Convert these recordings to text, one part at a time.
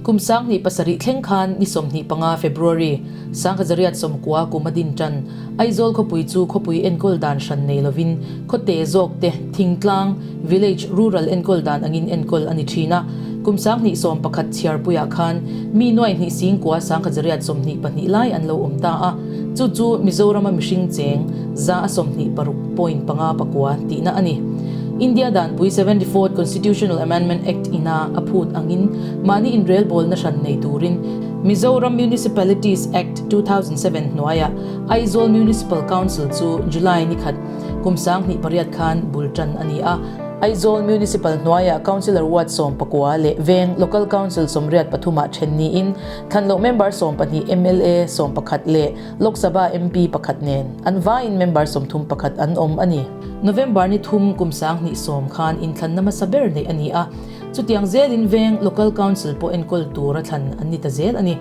Kum 2007 thleng khan ni 25 February, 1990 kum a din tan. Aizawl khawpui chu khawpui enkawl dan hran nei lovin khawte zawk te thingtlang, village, rural enkawl dan angin enkawl a ni thin a. Kum 2011 chhiarpuiah khan mi nuai hnih singkua 1922 lai an lo awm ta a, chu chu Mizorama mihring cheng 26.59 tihna a ni. India danpui 74th Constitutional Amendment Act ina a phut angin mahni inrelbawlna hran nei turin Mizoram Municipalities Act 2007 hnuaiah Aizawl Municipal Council chu July ni khat kum 2008 khan bul tan a ni a. Aizawl Municipal hnuaiah Councillor Ward 19 leh veng Local Council 83 ah then niin thlanloh member 12 mla 11 leh Lok Sabha MP pakhat nen an vaiin member 31 an awm a ni. November ni thum kum 2010 khan inthlanna hmasa ber neih a ni a, chutiang zelin veng Local Council pawh enkawl tura thlan an ni ta zel a ni.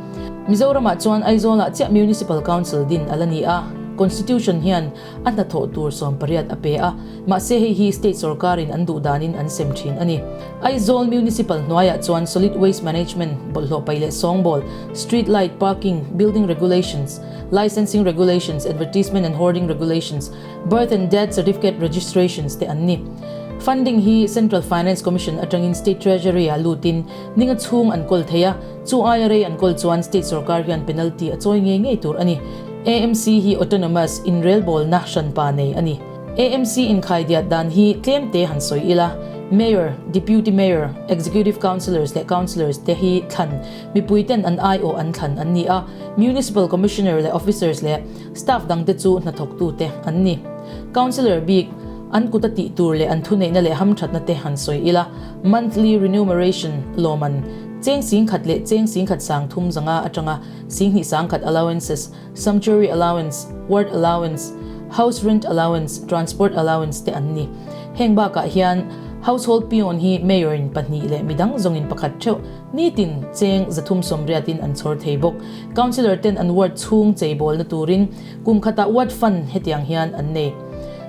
Mizoramah chuan Aizawlah chiah Municipal Council din a la ni a, Constitution hian a hnathawh tur 18 a pe a, mahse hei hi state sorkarin an duh danin an sem thin a ni. Aizawl Municipal hnuaiah chuan Solid Waste Management, bawlhhlawh paih leh sawngbawl, Street Light, Parking, Building Regulations, Licensing Regulations, Advertisement and Hoarding Regulations, Birth and Death Certificate Registrations te an ni. Funding hi Central Finance Commission atangin State Treasury ah lutin ninga chhung an kawl thei a, chu aia rei an kawl chuan State sorkar hian penalty a chawi ngei ngei tur a ni. AMC hi autonomous, inrelbawlna hranpa nei a ni. AMC inkhaidiat dan hi tlem te han sawi ila, Mayor, Deputy Mayor, Executive Councillors leh Councillors te hi thlan mipui ten an aiawh an thlan an ni a, Municipal Commissioner leh Officers leh Staff dangte chu hnathawktute an ni. Councillor bik, an kut a tih tur leh an thuneihna leh hamthatna te han sawi ila, monthly remuneration lawman cheng 10,000 leh cheng 10,300 atanga 2,500 allowances, sumptuary allowance, ward allowance, house rent allowance, transport allowance te an ni. Heng bakah hian household peon hi mayor in pahnih leh midang zawngin pakhat theuh nitin cheng 380 in an chhawr thei bawk. Councillor ten an ward chhung cheibawlna turin kum khatah ward fund hetiang hian an nei.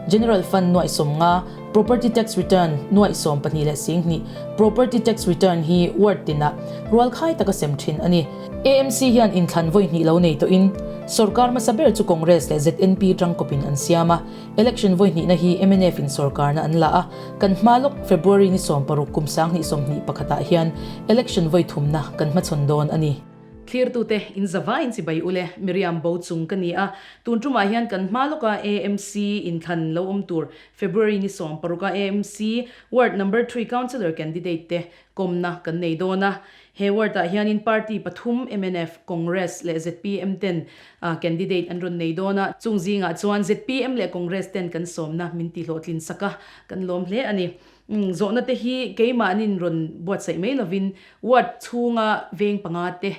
General fund nuaih 50, property tax return nuaih 12 leh 20, property tax return hi ward tinah rualkhai taka sem thin a ni. AMC hian inthlan vawi hnih lo nei tawhin sorkar hmasa ber chu Congress leh ZNP tangkawpin an siam a, election vawi hnihna hi mnf in sorkarna an la a, kan hma lawk February ni 16 kum 2021 ah hian election vawi thumna kan hmachhawn dawn a ni. Thlirtute in zavaiin chibai ule, Miriam Bo chung ka ni a, tun tumah hian kan hma lawka AMC inthlan lo awm tur February ni 16 a AMC Ward Number 3 Councillor Candidate te kawmna kan nei dawn a. He ward ah hianin party pathum mnf, Congress leh zpm ten candidate an rawn nei dawn a, chung zingah chuan zpm leh Congress ten kan sawmna min tihlawhtlin sak a, kan lawm hle a ni. Zawhna te hi keimahnin rawn buatsaih mai lovin ward chhunga veng panga te,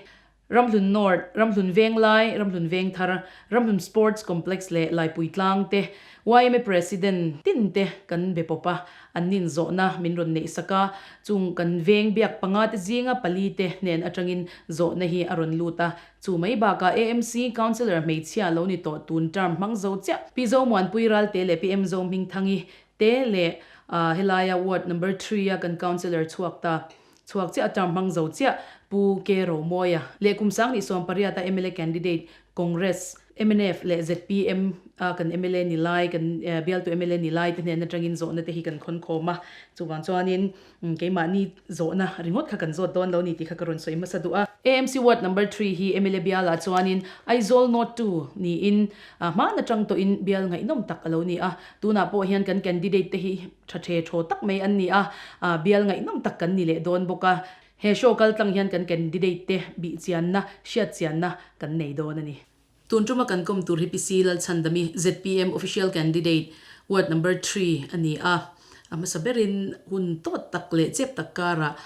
Ramhlun North, Ramhlun Venglai, Ramhlun Vengthar, Ramhlun Sports Complex leh Laipui Tlang te yma President tin te kan be pawp a, an nin zawhna min rawn neih sak a, chung kan veng biak panga te zinga pali te hnen atangin zawhna hi a rawn lut a, chu mai bakah AMC Councillor hmeichhia lo ni tawh tun term hmang zo chiah Pi Zomuanpui Ralte leh Pi M Zohmingthangi Te leh helaia ward number 3 a kan councillor chhuak ta chhuak chiah a term hmang zo chiah Pu K Romawia leh kum 2018 a mla candidate Congress, mnf leh zpm a kan mla ni lai kan bialtu mla ni lai te hnen atangin zawhna te hi kan khawn khawm a, chuvang chuanin keimahni zawhna ringawt kha kan zawt dawn lo ni tih kha ka rawn sawi hmasa duh a. AMC ward number 3 hi mla bialah chuanin Aizawl North 2 niin hman atang tawhin bial ngaihnawm tak a lo ni a. Tunah pawh hian kan candidate te hi tha the thaw tak mai an ni a, bial ngaihnawm tak kan ni leh dawn bawk a. He show kal tlang hian kan candidate te bih chianna, hriat chianna kan nei dawn a ni. Tun tuma kan kawm tur hi PC Lalchhandami, zpm official candidate, ward number 3 a ni a. A hmasa berin hun tawt tak leh chep tak karah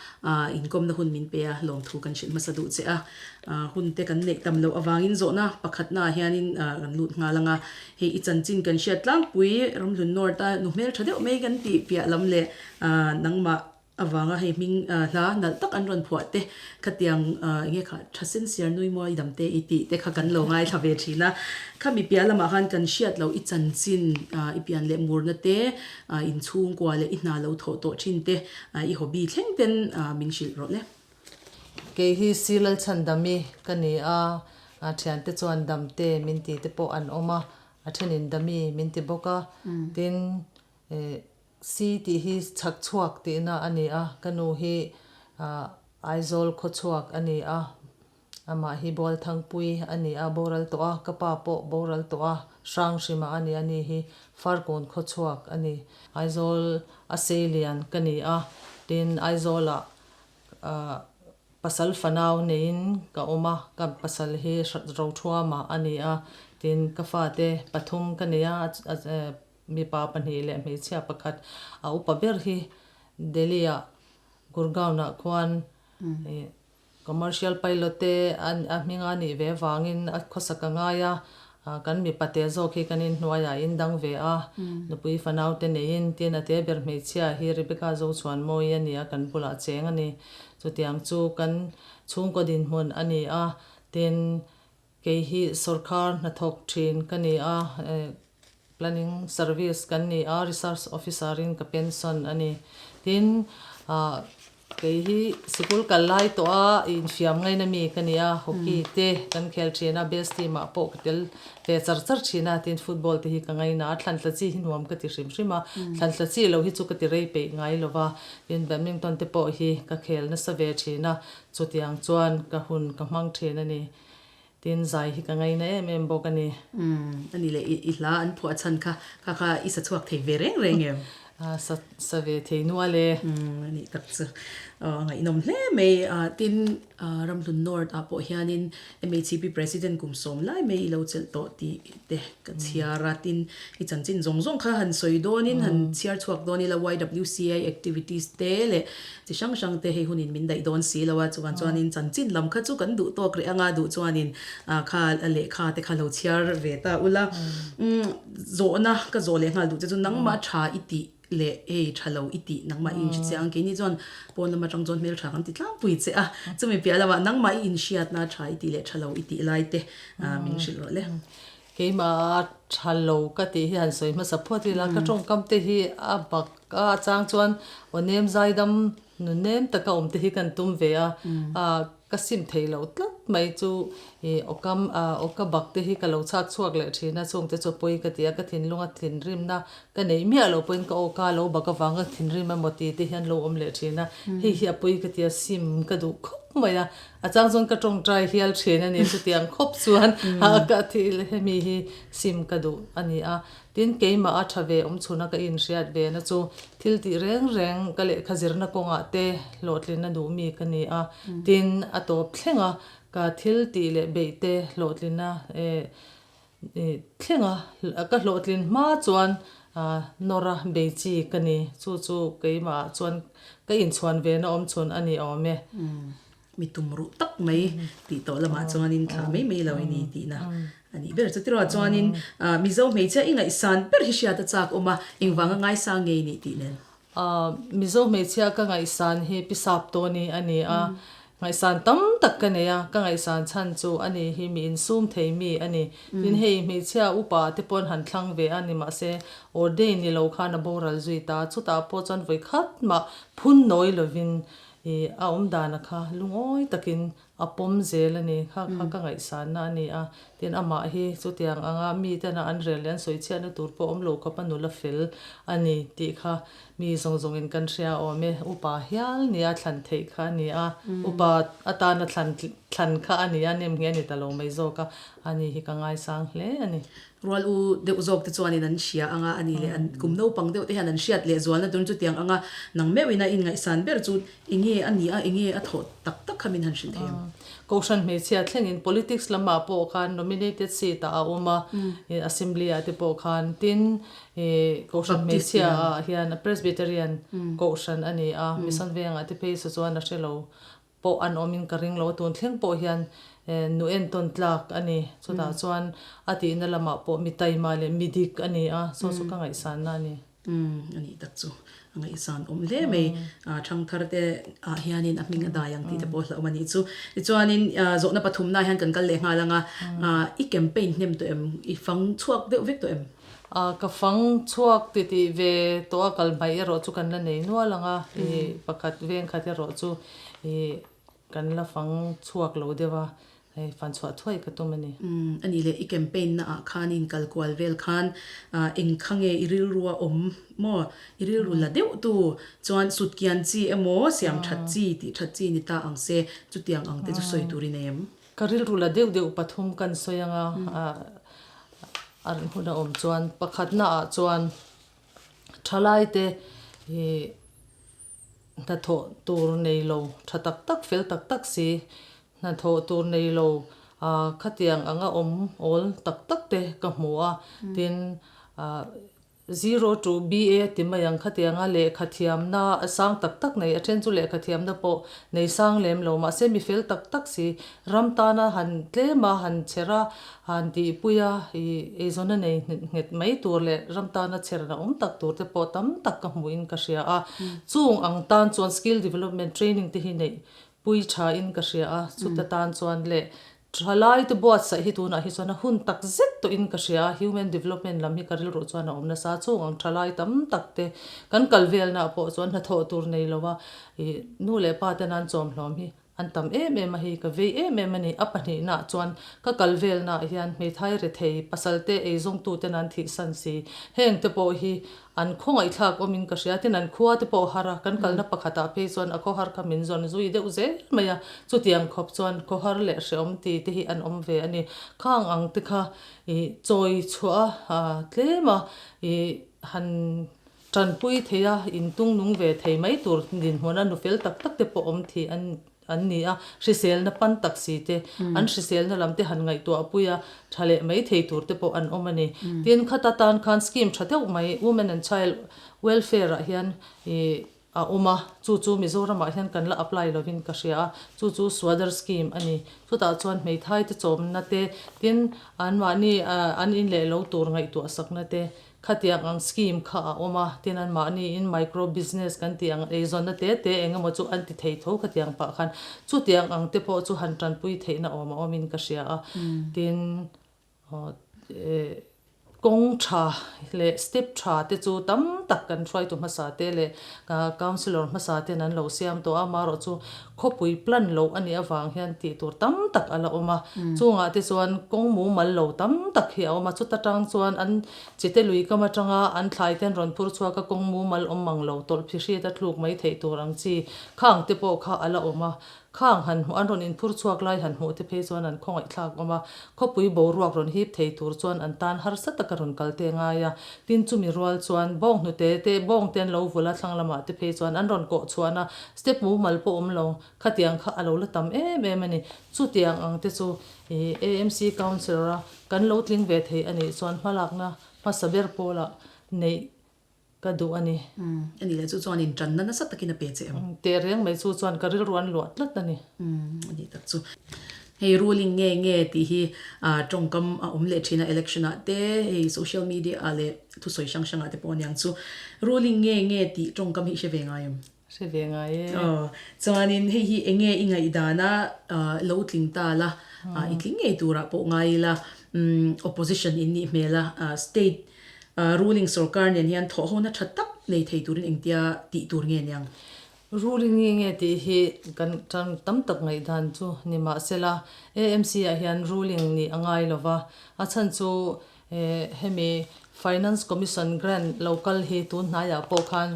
inkawmna hun min pe a, lawmthu kan hrilh hmasa duh che a. Hun te kan neih tam loh avangin zawhna pakhatnaah hianin kan lut nghal ang a. Hei i chanchin kan hriat tlangpui Ramhlun North a nu hmel tha deuh mai kan tih piah lam leh nangmah avanga hei hming hla nalh tak an rawn phuah te khatiang enge kha tha sen siar nui mawi dam te i tih te kha kan lo ngaithla ve thin a. Khami piah lamah khan kan hriat loh i chanchin i pian leh murna te inchhungkua leh i hna lo thawh tawh thin te i hobby thleng ten min hrilh rawh le. Kei hi Silalchhandami ka ni a, thiante chuan Damte min ti te pawh an awm a, a thenin Dami min ti bawk a. Tin, Si tih hi chhak chhuak tihna a ni a, ka nu hi Aizawl khawchhuak a ni a, amah hi Bualthangpui a ni a, boral tawh a, ka pa pawh boral tawh a, Hranghrima a ni a, ni hi Farkawn khawchhuak a ni. Aizawl a seilian ka ni a, tin Aizawlah Pasal fanau neiin ka awm a, ka pasal hi Rothuama a ni a, tin ka fate pathum ka nei a, mipa pahnih leh hmeichhia pakhat a upa ber hi Delhi ah Gurgaon ah khuan commercial pilot te a hming a nih ve avangin a khawsak a ngai a, Kan mipa te zawk hi kan inhnuaiah in dang ve a, nupui fanau te neiin tin a te ber hmeichhia hi Rebecca Zochhuanmawi a ni a, kan bulah cheng a ni. Chutiang chu kan chhungkaw dinhmun a ni a, tin kei hi sawrkhar hnathawk thin ka ni a, planning service kan ni a, research officer in ka pension a ni. Tin Kei hi sikul kal lai tawh a infiam ngaina mi ka nia, hockey te kan khel thin a, best team ah pawh ka tel ve char char thin a, tin football te hi ka ngaina a, thlanthla chi hi nuam ka ti hrim hrim a, thlanthla chi lo hi chu ka ti rei peih ngai lo va, tin badminton te pawh hi ka khel nasa ve thin a, chutiang chuan ka hun ka hmang thin a ni, tin zai hi ka ngaina em em bawk a ni. Umm a ni le, i hla an phuah chhan kha kha kha i sa chhuak thei ve reng reng em? Sa sa ve thei nual e. Umm a nih tak chu aw a ngaihnawm hle mai. Tin Ramhlun North ah pawh hianin MHCP President kum sawm lai mai i lo chelh tawh tih te ka chhiar a, tin i chanchin zawng zawng kha han sawi dawnin han chhiar chhuak dawn ila YWCA activities te leh chi hrang hrang te hei hunin min daih dawn si lo a, chuan chuanin chanchin lam kha chu kan duh tawk reh anga duh chuanin kha lehkha te kha lo chhiar ve ta ula. Zawhna ka zawh leh nghal duh che chu nangmah tha i tih leh hei tha lo i tih nangmah i inhre chiang keini chuan pawn lam atang chuan hmeltha kan ti tlangpui che a, chumi piah lamah nangmah i inhriatna tha i tih leh tha lo i tih lai te min hrilh rawh le. Keimah tha lo ka tih hi han sawi hmasa phawt ila ka tawngkam te hi a bak a chang chuan aw nem zaidam nu nem taka awm te hi kan tum ve a, ka sim thei loh tlat mai chu ih awkam awka bak te hi ka lo chhak chhuak leh thin a chungte chu pawi ka ti a ka thinlunga thinrimna ka neih miah loh pawhin ka awka lo bak avanga thinrim emaw ti te hian lo awm leh thin a hei hi a pawi ka ti a sim ka duh khawp mai a a chang chuan ka tawngtai hial thin a ni chutiang khawp chuan ka thil hemi hi sim ka duh a ni a Tin, keimah a tha ve awm chhuna ka inhriat ve na chu thil tih reng reng ka lehkha zirna kawngah te hlawhtlin a duh mi ka ni a. Tin, a tawp thleng a, ka thil tih leh beih te hlawhtlin a thleng a, ka hlawhtlin hma chuan nawr a bei chi ka ni. Chu chu keimah chuan ka inchhuan ve na awm chhun a ni awm e. Mi tum ruh tak mai tih tawh lamah chuanin thlah mai mai lo i ni tihna a nih ber. Chutiruah chuanin Mizo hmeichhia i ngaihsan ber hi hriat a chak awm a, engvanga ngaisang nge i nih tih nen? Mizo hmeichhia ka ngaihsan hi Pi Sap Tawni a ni a, ngaihsan tam tak ka nei a, ka ngaihsan chhan chu a ni hi mi insum thei mi a ni. Tin hei hmeichhia upa te pawn han thlang ve a ni mahse ordain ni lo khan a boral zui ta, chutah pawh chuan vawi khat mah phun nawi lovin I a awm dana kha lungawi takin a pawm zel a ni. Kha kha ka ngaihsanna a ni a. Tin, amah hi chutiang anga mitena an rel leh an sawi chhiatna tur pawh awm lo khawp a nula fel a ni tih kha mi zawng zawngin kan hria awm e. Upa hial nia thlan theih kha a ni a. Upa atana thlan thlan kha a ni a, nem nge a ni ta lo mai zawk a. Ani hi ka ngaisang hle a ni. Rual u deuh zawk te chuanin an hria anga a ni leh an kum naupang deuh te hian an hriat leh zualna tur chutiang anga nang meuhin a inngaihsan ber chu enge a ni a, enge a thawh tak tak kha min han hrilh thei ang. Kohhran hmeichhia thlengin politics lamah pawh khan nominated seat ah a awm a, assembly ah te pawh khan tin Kohhran hmeichhia ah hian Presbyterian Kohhran a ni a, Mission vengah te phei saw chuan a hre lo pawh an awmin ka ring lo a, tun thleng pawh hian nu entawn tlak a ni. Chutah chuan a tihna lamah pawh mi taima leh mi dik a ni a, saw chu ka ngaihsanna a ni. Umm a nih tak chu a ngaihsan awm hle mai. Thangthar te ah hianin a hming a dai ang tih te pawh hlauhawm a nih chu. Tichuanin zawhna pathumna ah hian kan kal leh nghal ang a, i campaign hnem tawh em? I fang chhuak deuh vek tawh em? Ka fang chhuak ti tih ve tawh a kal hmaih erawh chu kan la nei nual ang a, i pakhat veng khat erawh chu i. kan la fang chhuak lo deuh a, hei fan chhuah thuai ka tum a ni. Umm a nih leh i campaign na ah khan i inkal kual vel khan eng kha nge i rilru a awm maw? I rilru la deuh tu chuan sut kian chi emaw siam that chi tih that chi ni ta ang se chutiang ang te chu sawi tur i nei em? Ka rilru la deuh deuh pathum kan sawi anga a hun a awm chuan pakhatna ah chuan thalai te ih hnathawh tur nei lo tha tak tak fel tak tak si hnathawh tur nei lo ah khatiang anga awm awl tak tak te ka hmu a tin ah Zero to BA ti mai ang khatianga lehkha thiamna a sang tak tak nei, a then chu lehkha thiamna pawh nei sang lem lo mahse mi fel tak tak si, ram tana han tlem a, han chher a, han tihpui a, ih eizawnna nei nghet mai tur leh ram tana chherna awm tak tur te pawh tam tak ka hmuhin ka hria a. Chung ang tan chuan skill development training te hi neih pui tha in ka hria a, chuta tan chuan leh Thalai te buatsaih hi tunah hi chuan a hun tak zet tawhin ka hria a, human development lam hi ka rilruah chuan a awm nasa a, chung ang thalai tam tak te kan kal velnaah pawh chuan hnathawh tur nei lo a, ih nu leh pa ten an chawmhlawm hi an tam em em a hei ka vei em em a ni. A pahnihnaah chuan ka kal velnaah hian hmeithai rethei pasal te eizawngtu ten an thihsan si, heng te pawh hi An khawngaihthlak awmin ka hria, tin an khua te pawh har a, kan kalna pakhatah phei chuan a khawhar kha min zawn zui deuh zel mai a, chutiang khawp chuan khawhar leh hrehawm ti te hi an awm ve a ni. Khang ang te kha ih chawi chhuah a tlem a, ih han tanpui thei a, intung nung ve thei mai tur dinhmuna nu fel tak tak te pawh awm thih an An ni a, hriselna pan tak si te, an hriselna lam te han ngaihtuah pui a, tha leh mai thei tur te pawh an awm a ni. Tin, khata tan khan scheme tha deuh mai Women and Child Welfare ah hian ih a awm a, chu chu Mizoram ah hian kan la apply lovin ka hria a, chu chu Swadhar scheme a ni. Chutah chuan hmeithai te chawmna te, tin anmahni an in leh lo tur ngaihtuah sakna te, Khatiang ang scheme kha a awm a, tin anmahni in micro business kan tih ang eizawnna te te eng emaw chu an ti thei tho khatiang pah khan chutiang ang te pawh chu han tanpui theihna awm a awmin ka hria a, tin kawng tha leh step tha te chu tam tak kan hruaitu hmasa te leh councillor hmasa ten an lo siam tawh a, amaherawh chu Khawpui plan loh a nih avang hian tih tur tam tak a la awm a, chungah te chuan kawng mumal lo tam tak hi a awm a, chuta tang chuan an chite lui kam atanga an thlai ten rawn phur chhuak a, kawng mumal awm mang lo tawlh phihriat a thluk mai theih tur ang chi khang te pawh kha a la awm a, khang han hmuh an rawn inphur chhuak lai han hmuh te phei chuan an khawngaihthlak awm a, khawpui boruak rawn hip thei tur chuan an tan harsa taka rawn kal te ngai a, tin chumi rual chuan bawng hnute te bawng te an lo vul a thlang lamah te phei chuan an rawn kawh chhuan a, Step mumal pawh awm lo, khatiang kha a lo la tam em em a ni. Chutiang ang te chu ih AMC Councillor a kan lo tling ve thei a nih chuan hmalakna hmasa ber pawlah neih ka duh a ni. Umm, a nih leh chu chuan in tanna nasa takin a pe che em? Teh reng mai chu chuan ka rilru an luah tlat a ni. Umm, a nih tak chu. Hei ruling nge nge tih hi tawngkam a awm leh thin a election ah te hei social media ah leh thusawi hrang hrang ah te pawh aniang chu. Ruling nge nge tih tawngkam hi i hre ve ngai em? Hre ve ngai e. Aw, chuanin hei hi enge i ngaihdan a lo tling ta la, i tling ngei turah pawh ngai ila, opposition in nih hmel a, state ruling sorkar nen hian thawhhona tha tak nei thei turin engtia tih tur nge niang? Ruling nge nge tih hi kan tan tam tak ngaihdan chu ni mahsela AMC ah hian ruling nih a ngai lova, a chhan chu Hemi Finance Commission grant lo kal hi tun hnaiah pawh khan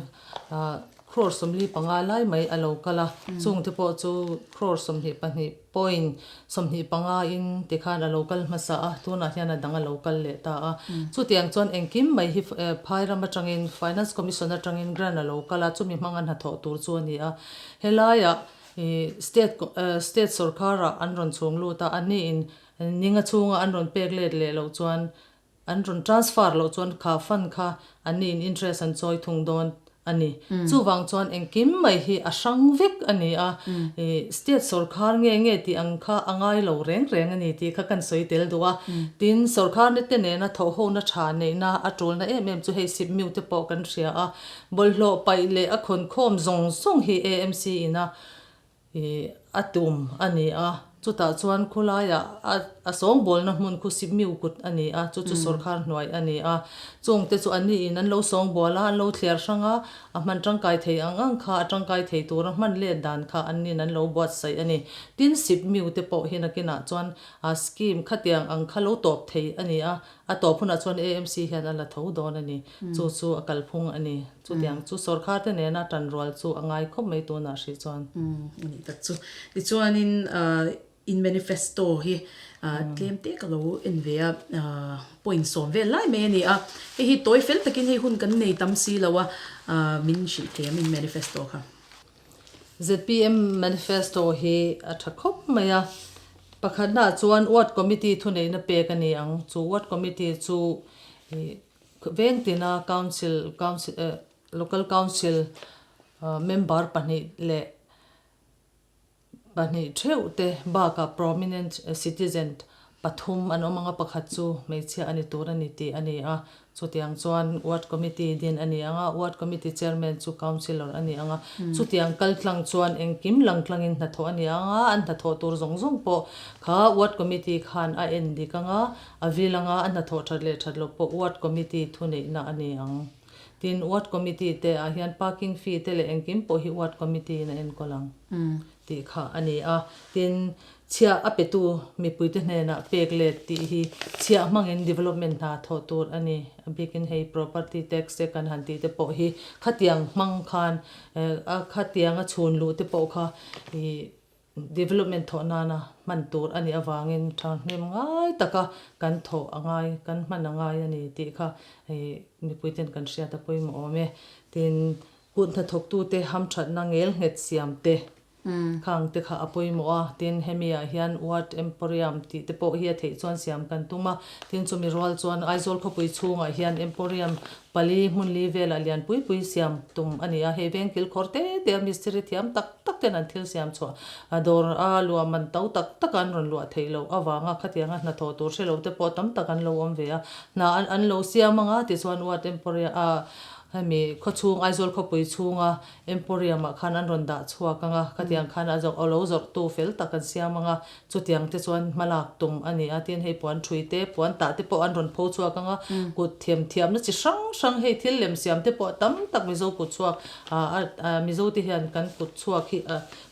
crore 45 lai mai a lo kal a, chungte pawh chu crore 22 point 25 in tikhan a lo kal hmasa a, tunah hian a dang a lo kal leh ta a. Chutiang chuan engkim mai hi phai ram atangin Finance Commission atangin grant a lo kal a, chumi hmanga hnathawh tur chu a ni a. Helaiah state state sorkarah an rawn chhung lut a, anniin Ninga chhunga an rawn pek let leh loh chuan, an rawn transfer loh chuan kha fund kha anni in interest an chawi thung dawn a ni. Chuvang chuan engkim mai hi a hrang vek a ni a, ih state sawrkhar nge nge tih ang kha a ngai lo reng reng a ni tih kha kan sawi tel duh a. Tin, sawrkhar te nena thawhhona tha neihna a tulna em em chu hei sipmiu te pawh kan hria a, bawlhhlawh paih leh a khawnkhawm zawng zawng hi AMC ina Ih, a tum a ni a, Chutah chuan khulaiah a a sawngbawlna hmun khu Sipmiu kut a ni a, chu chu sawrkhar hnuai a ni a. Chungte chu an niin an lo sawngbawl a, an lo thliar hrang a, a hman tangkai thei ang ang kha a tangkai thei tura hman let dan kha an niin an lo buatsaih a ni. Tin, Sipmiu te pawh hi nakinah chuan a scheme khatiang ang kha lo tawp thei a ni a, a tawp hunah chuan AMC hian a la tho dawn a ni. Chu chu a kalphung a ni. Chutiang chu sawrkhar te nena tanrual chu a ngai khawp mai tunah hrih chuan. Umm a nih tak chu. Tichuanin in manifesto hi tlem te ka lo en ve a, point sawm vel lai mai a ni a. Hei hi tawi fel takin hei hun kan nei tam si lo a, min hrilh thei ang in manifesto kha. Zpm manifesto hi a tha khawp mai a. Pakhatnaah chuan Ward Committee thuneihna pek a ni ang. Chu Ward Committee chu Vengtina Council, Council, Local Council member pahnih leh pahnih theuh te bakah prominent citizen pathum an awm ang a, pakhat chu hmeichhia a ni tur a ni tih a ni a. Chutiang chuan Ward Committee din a ni ang a, Ward Committee Chairman chu Councillor a ni ang a. Chutiang kaltlang chuan engkim langtlangin hnathawh a ni ang a, an hnathawh tur zawng zawng pawh kha Ward Committee khan a en dik ang a, A vil anga a hnathawh that leh that loh pawh Ward Committee thuneihna a ni ang. Tin, Ward Committee te ah hian parking fee te leh engkim pawh hi Ward Committee in a enkawl ang tih kha a ni a. Tin, chhiah a petu mipuite hnenah pek let tih hi chhiah hmangin development hna thawh tur a ni. A bikin hei property tax te kan han tih te pawh hi khatiang hmang khan a khatianga chhun luh te pawh kha ih Development thawh nana hman tur a nih avangin thahnem ngai taka kan thawh a ngai, kan hman a ngai a ni tih kha mipuiten kan hriat a pawimawh awm e. Tin, kut hnathawktute hamthatna ngel nghet siam te khang te kha a pawimawh a. Tin, hemi ah hian Ward Emporium tih te pawh hi a theih chuan siam kan tum a. Tin, chumi rual chuan Aizawl khawpui chhungah hian Emporium Pali hmun li velah lian pui pui siam tum a ni a, hei veng kilkhawr te te a mistiri thiam tak tak ten an thil siam chhuah a dawr a luah man to tak tak an rawn luah theih loh avanga khatianga hnathawh tur hre lo te pawh tam tak an lo awm ve a, hna an lo siam anga tichuan Ward Emporia a hemi khawchhung Aizawl khawpui chhunga Emporium ah khan an rawn dah chhuak anga khatiang khan a zawrh lo zawrhtu fel tak an siam anga Chutiang te chuan hmalak tum a ni a, tin hei puan thui te, puan tah te pawh an rawn pho chhuak ang a, kut thiam thiamna chi hrang hrang hei thil lem siam te pawh tam tak Mizo kut chhuak ah Mizo te hian kan kut chhuak hi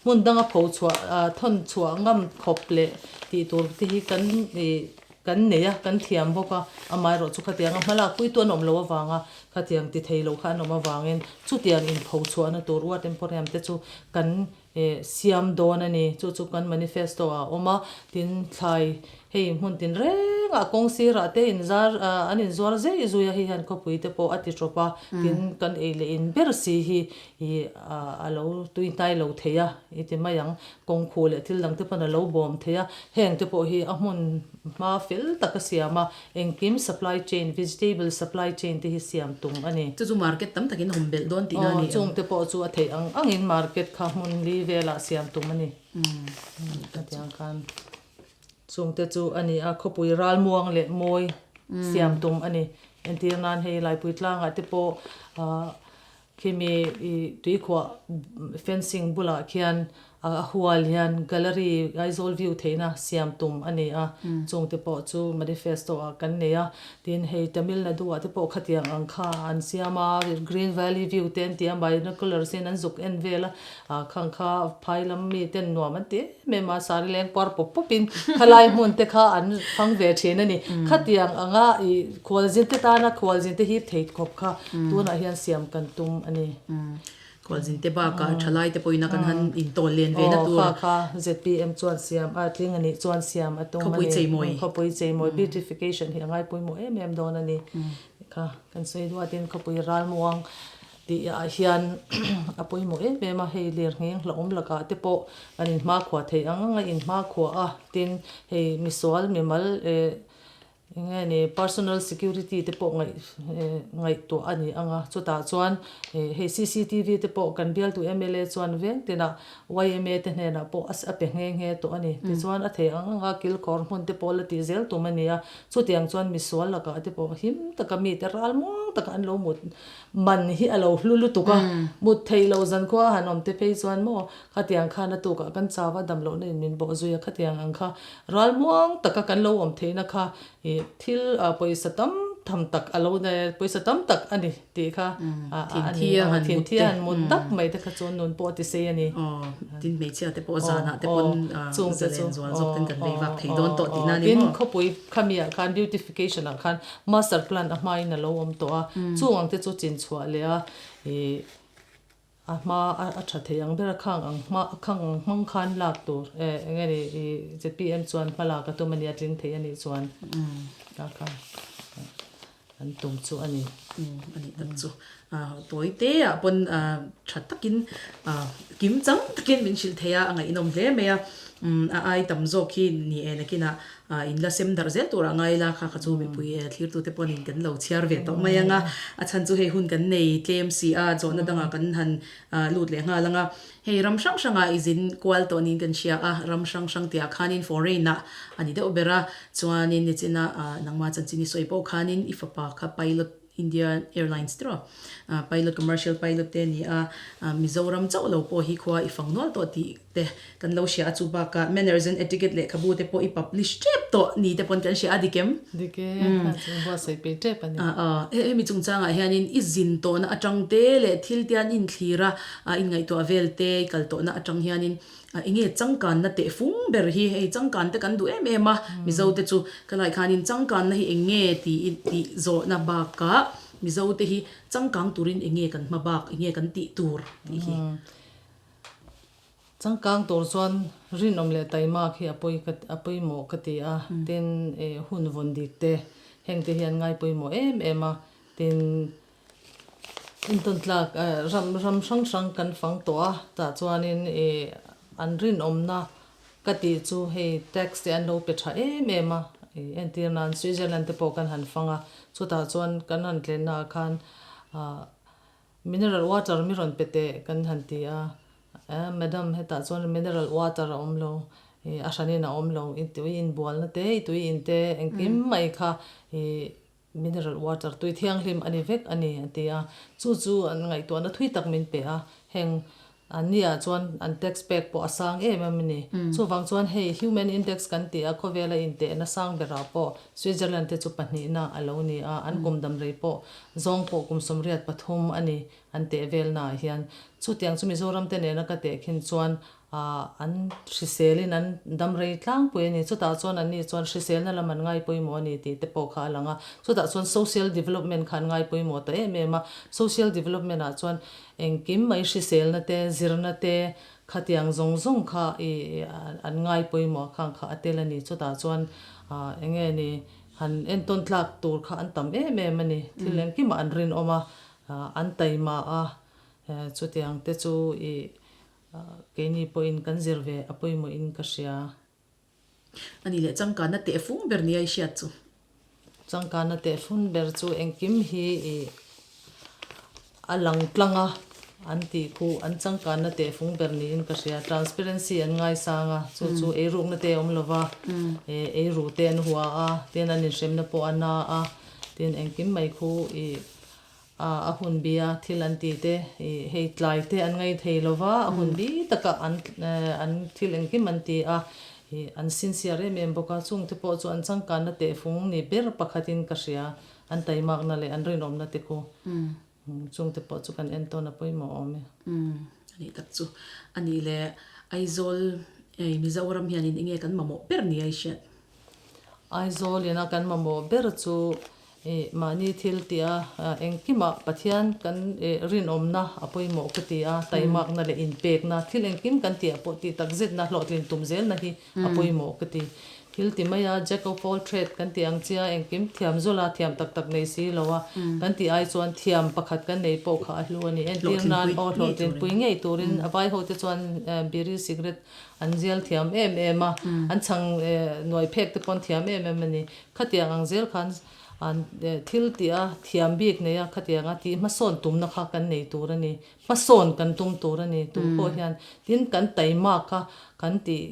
hmun danga pho chhuah thawn chhuah ngam khawp leh tih tur te hi kan ih kan nei a, kan thiam bawk a, amaherawh chu khatianga hmalak puitu an awm loh avanga khatiang ti thei lo kha an awm avangin chutiang in pho chhuahna tur Ward Emporium te chu kan Eh siam dawn a ni. Chu chu kan manifesto ah a awm a, tin thlai hei hmun tin reng ah kawng sir ah te in zar ah an in zuar zui zui a, hei hian khawpui te pawh a ti tawp a, tin kan ei leh in ber si hi ih a lo tui hnai lo thei a i ti mai ang, kawng khuh leh thil dang te pawn a lo bawm thei a, heng te pawh hi a hmun hma fel tak a siam a, Engkim supply chain, vegetable supply chain te hi siam tum a ni. Chu chu market tam takin awm belh dawn tihna a ni ang. Chung te pawh chu a theih ang angin market kha hmun li velah siam tum a ni. Hetiang khan chung te chu a ni a, khawpui ralmuang leh mawi siam tum a ni. Entir nan hei Laipui tlangah te pawh Khimi i tuikhuah fencing bulah khian a hual hian gallery Aizawl view theihna siam tum a ni a, chungte pawh chu manifesto ah kan nei a. Tin, hei Tamil Nadu ah te pawh khatiang ang kha an siam a, Green Valley view te an ti a, binoculars in an zuk en vel a, ah khang kha phai lam mi ten nuam an ti em em a, sari leng puar pawp pawp in khalai hmun te kha an fang ve thin a ni. Khatiang anga i khualzin te tana khualzin te hip thei khawp kha tunah hian siam kan tum a ni. Khualzin te bakah thalai te pawhin a kan han intawl len ve na tur. Aw kha kha zpm chuan siam a tling a nih chuan siam a tum a ni. Khawpui cheimawi. Khawpui cheimawi beautification hi a ngaipawimawh em em dawn a ni. Kha kan sawi duatin khawpui ralmuang Tih ah hian a pawimawh em em a, hei lirnghing hlauhawm lakah te pawh an inhmakhua thei ang ang a inhmakhua a, tin hei misual mimal eh Enge ni personal security te pawh ngaih ngaihtuah a ni ang a, chutah chuan hei cctv te pawh kan bialtu mla chuan veng tinah yma te hnenah pawh a pe nghe nghe tawh a ni. Tichuan a thei ang ang a kilkhawr hmun te pawh la tih zel tum a ni a, chutiang chuan misual lakah te pawh him taka mite ral muang taka an lo mut man hi a lo hlu lutuk a, mut theih loh zankhua a han awm te phei chuan maw Khatiang khan a tukah kan chau a, dam lohna in min bawh zui a, khatiang ang kha ralmuang taka kan lo awm theihna kha ih thil pawisa tam tham tak a lo pawisa tam tak a ni tih kha a ni a, thinthi a han mut tak mai te kha chu nun pawh a ti sei a ni. Aw, tin hmeichhia te pawh zanah te pawn zalen zual zawk ten kan vei vak thei dawn tawh tihna a ni maw? Tin, khawpui khamiah khan beautification ah khan master plan a hmain a lo awm tawh a, chung ang te chu chinchhuah leh a ih A hma a tha thei ang ber a khang ang hma a khang ang hmang khan lak tur e eng nge ni i zpm chuan hma lak a tum a nia tling thei a nih chuan ka kha an tum chu a ni. A nih tak chu tawi te ah pawn tha takin kim chang takin min hrilh thei a a ngaihnawm hle mai a a ai tam zawk hi ni e nakinah In la sem darh zel turah ngai ila kha kha chu mipui thlirtute pawhin kan lo chhiar ve tawh mai ang a, a chhan chu hei hun kan nei tlem si a, zawhna dangah kan han lut leh nghal ang a. Hei ram hrang hrangah i zin kual tawh niin kan hria a, ram hrang hrang tihah khanin foreign ah a ni deuh ber a, chuanin nichina nangma chanchin i sawi pawh khanin i fapa kha pilot India Airlines tiraw pilot commercial pilot te a ni a, Mizoram chauh lo pawh hi khua i fang nual tawh tih te kan lo hria a, chu bakah Manners and Etiquette lehkhabu te pawh i publish tep tawh ni te pawn kan hria a, dik em? Dik e, a chu buatsaih pei tep a ni. Hemi chungchangah hianin i zin tawhna atang te leh thil te an inthlir a, inngaihtuah vel te i kal tawhna atang hianin Eng nge changkanna teh fung ber hi? Hei changkan te kan duh em em a, Mizo te chu ka lai khanin changkanna hi eng nge tih tih zawhna bakah Mizo te hi changkang turin eng nge kan hma bak, eng nge kan tih tur tih hi. Changkang tur chuan rinawm leh taimak hi a pawi ka a pawimawh ka ti a, tin hun vawn dik te heng te hian ngai pawimawh em em a, tin Intawn tlak ram ram hrang hrang kan fang tawh a, tah chuanin ih an rinawmna ka tih chu hei tax te an lo pe tha em em a, ih entir nan Switzerland te pawh kan han fang a, chutah chuan kan han tlenna ah khan ah mineral water mi rawn pe teh kan han ti a, madam hetah chuan mineral water a awm lo, ih a hranin a awm lo, i tui inbualna te i tui in te engkim mai kha ih Mineral water, tui thianghlim a ni vek a ni, a ti a. Chu chu an ngaihtuahna thui tak min pe a. Heng an niah chuan an tax pek pawh a sang em em a ni. Chuvang chuan hei Human Index kan tih a, khawvela intehna sang berah pawh Switzerland te chu pahnihna a lo ni a, an kum dam rei pawh zawng pawh kum 83 a ni an teh velnaah hian. Chutiang chu Mizoram te nena ka teh khin chuan An hriselin an dam rei tlangpui a ni. Chutah chuan anni chuan hriselna lam an ngai pawimawh a ni tih te pawh kha a lang a. Chutah chuan social development kha an ngai pawimawh ta em em a. Social development ah chuan engkim mai hriselna te, zirna te, khatiang zawng zawng kha ih an ngai pawimawh a khang kha a tel a ni. Chutah chuan eng nge ni han entawn tlak tur kha an tam em em a ni. Thil engkimah an rinawm a, an taima a, chutiang te chu ih Keini pawhin kan zir ve a pawimawhin ka hria. A ni leh changkanna tehfung ber nia i hriat chu. Changkanna tehfung ber chu engkim hi i a lang tlang a an tih khuh an changkanna tehfung ber niin ka hria. Transparency an ngaisang a, chu chu eirukna te a awm lo va, eiru te an hua a, tin an inhremna pawh a na a, tin engkim mai khu i A hun bi a thil an ti te ih hei tlai te an ngai thei lo va, a hun bi taka an an thil engkim an ti a, ih an sincere em em bawk a, chung te pawh chu an changkanna tehfung ni ber pakhatin ka hria, an taimakna leh an rinawmna te khu chung te pawh chu kan entawn a pawimawh awm e. Umm a nih tak chu a nih le Aizawl ei Mizoram hianin enge kan mamawh ber ni a i hriat? Aizawl ina kan mamawh ber chu Ih, mahni thil tih a, engkimah Pathian kan rinawmna a pawimawh ka ti a, taimakna leh inpekna, thil engkim kan tih ah pawh tih takzetna, hlawhtlin tum zelna hi a pawimawh ka ti. Thil ti mai a, jack of all trade kan tih ang chia engkim thiam zawlh a, thiam tak tak nei si lo a, kan tih ai chuan thiam pakhat kan nei pawh kha a hlu a ni. Entir nan aw hlawhtlinpui ngei turin a vai ho te chuan biri cigarette an zial thiam em em a, an chhang nuai phek te pawn thiam em em a ni. Khatiang ang zel khan an thil tih a thiam bik nei a, khatiang a tih hmasawn tumna kha kan nei tur a ni. Hmasawn kan tum tur a ni. Tu pawh hian tin kan taima kha kan tih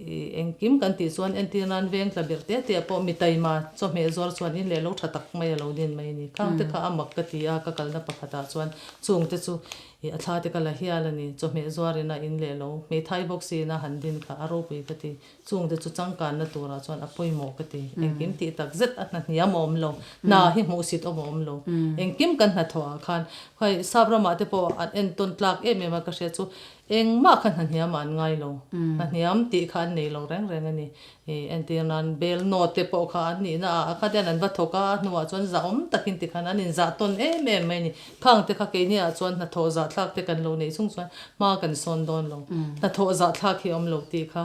engkim kan tih chuan entir nan veng tla ber te te ah pawh mi taima chawhmeh zuar chuan in leh lo tha tak mai a lo din mai a ni. Khang te kha a mak ka ti a, ka kalna pakhat ah chuan chung te chu ih a thla te ka la hial a ni. Chawhmeh zuar in a in leh lo hmeithai bawk si in a han din kha a ropui ka ti. Chung te chu changkanna turah chuan a pawimawh ka ti. Engkim tih tak zet a hna hniam a awm lo. Hna hi hmuhsit awm a awm lo. Engkim kan hnathawh ah khan khai sap ramah te pawh an entawn tlak em em a ka hria chu engmah kha hna hniam ah an ngai lo. Hna hniam tih kha an nei lo reng reng a ni. Ih entir nan bel note te pawh kha an nihna ah a khat hian an va thawk a, a hnuah chuan zahawm takin tikhan an inzah tawn em em mai a ni. Khang te kha keini ah chuan hnathawh zahthlak te kan lo neih chung chuan hma kan sawn dawn lo. Hnathawh zahthlak hi a awm lo tih kha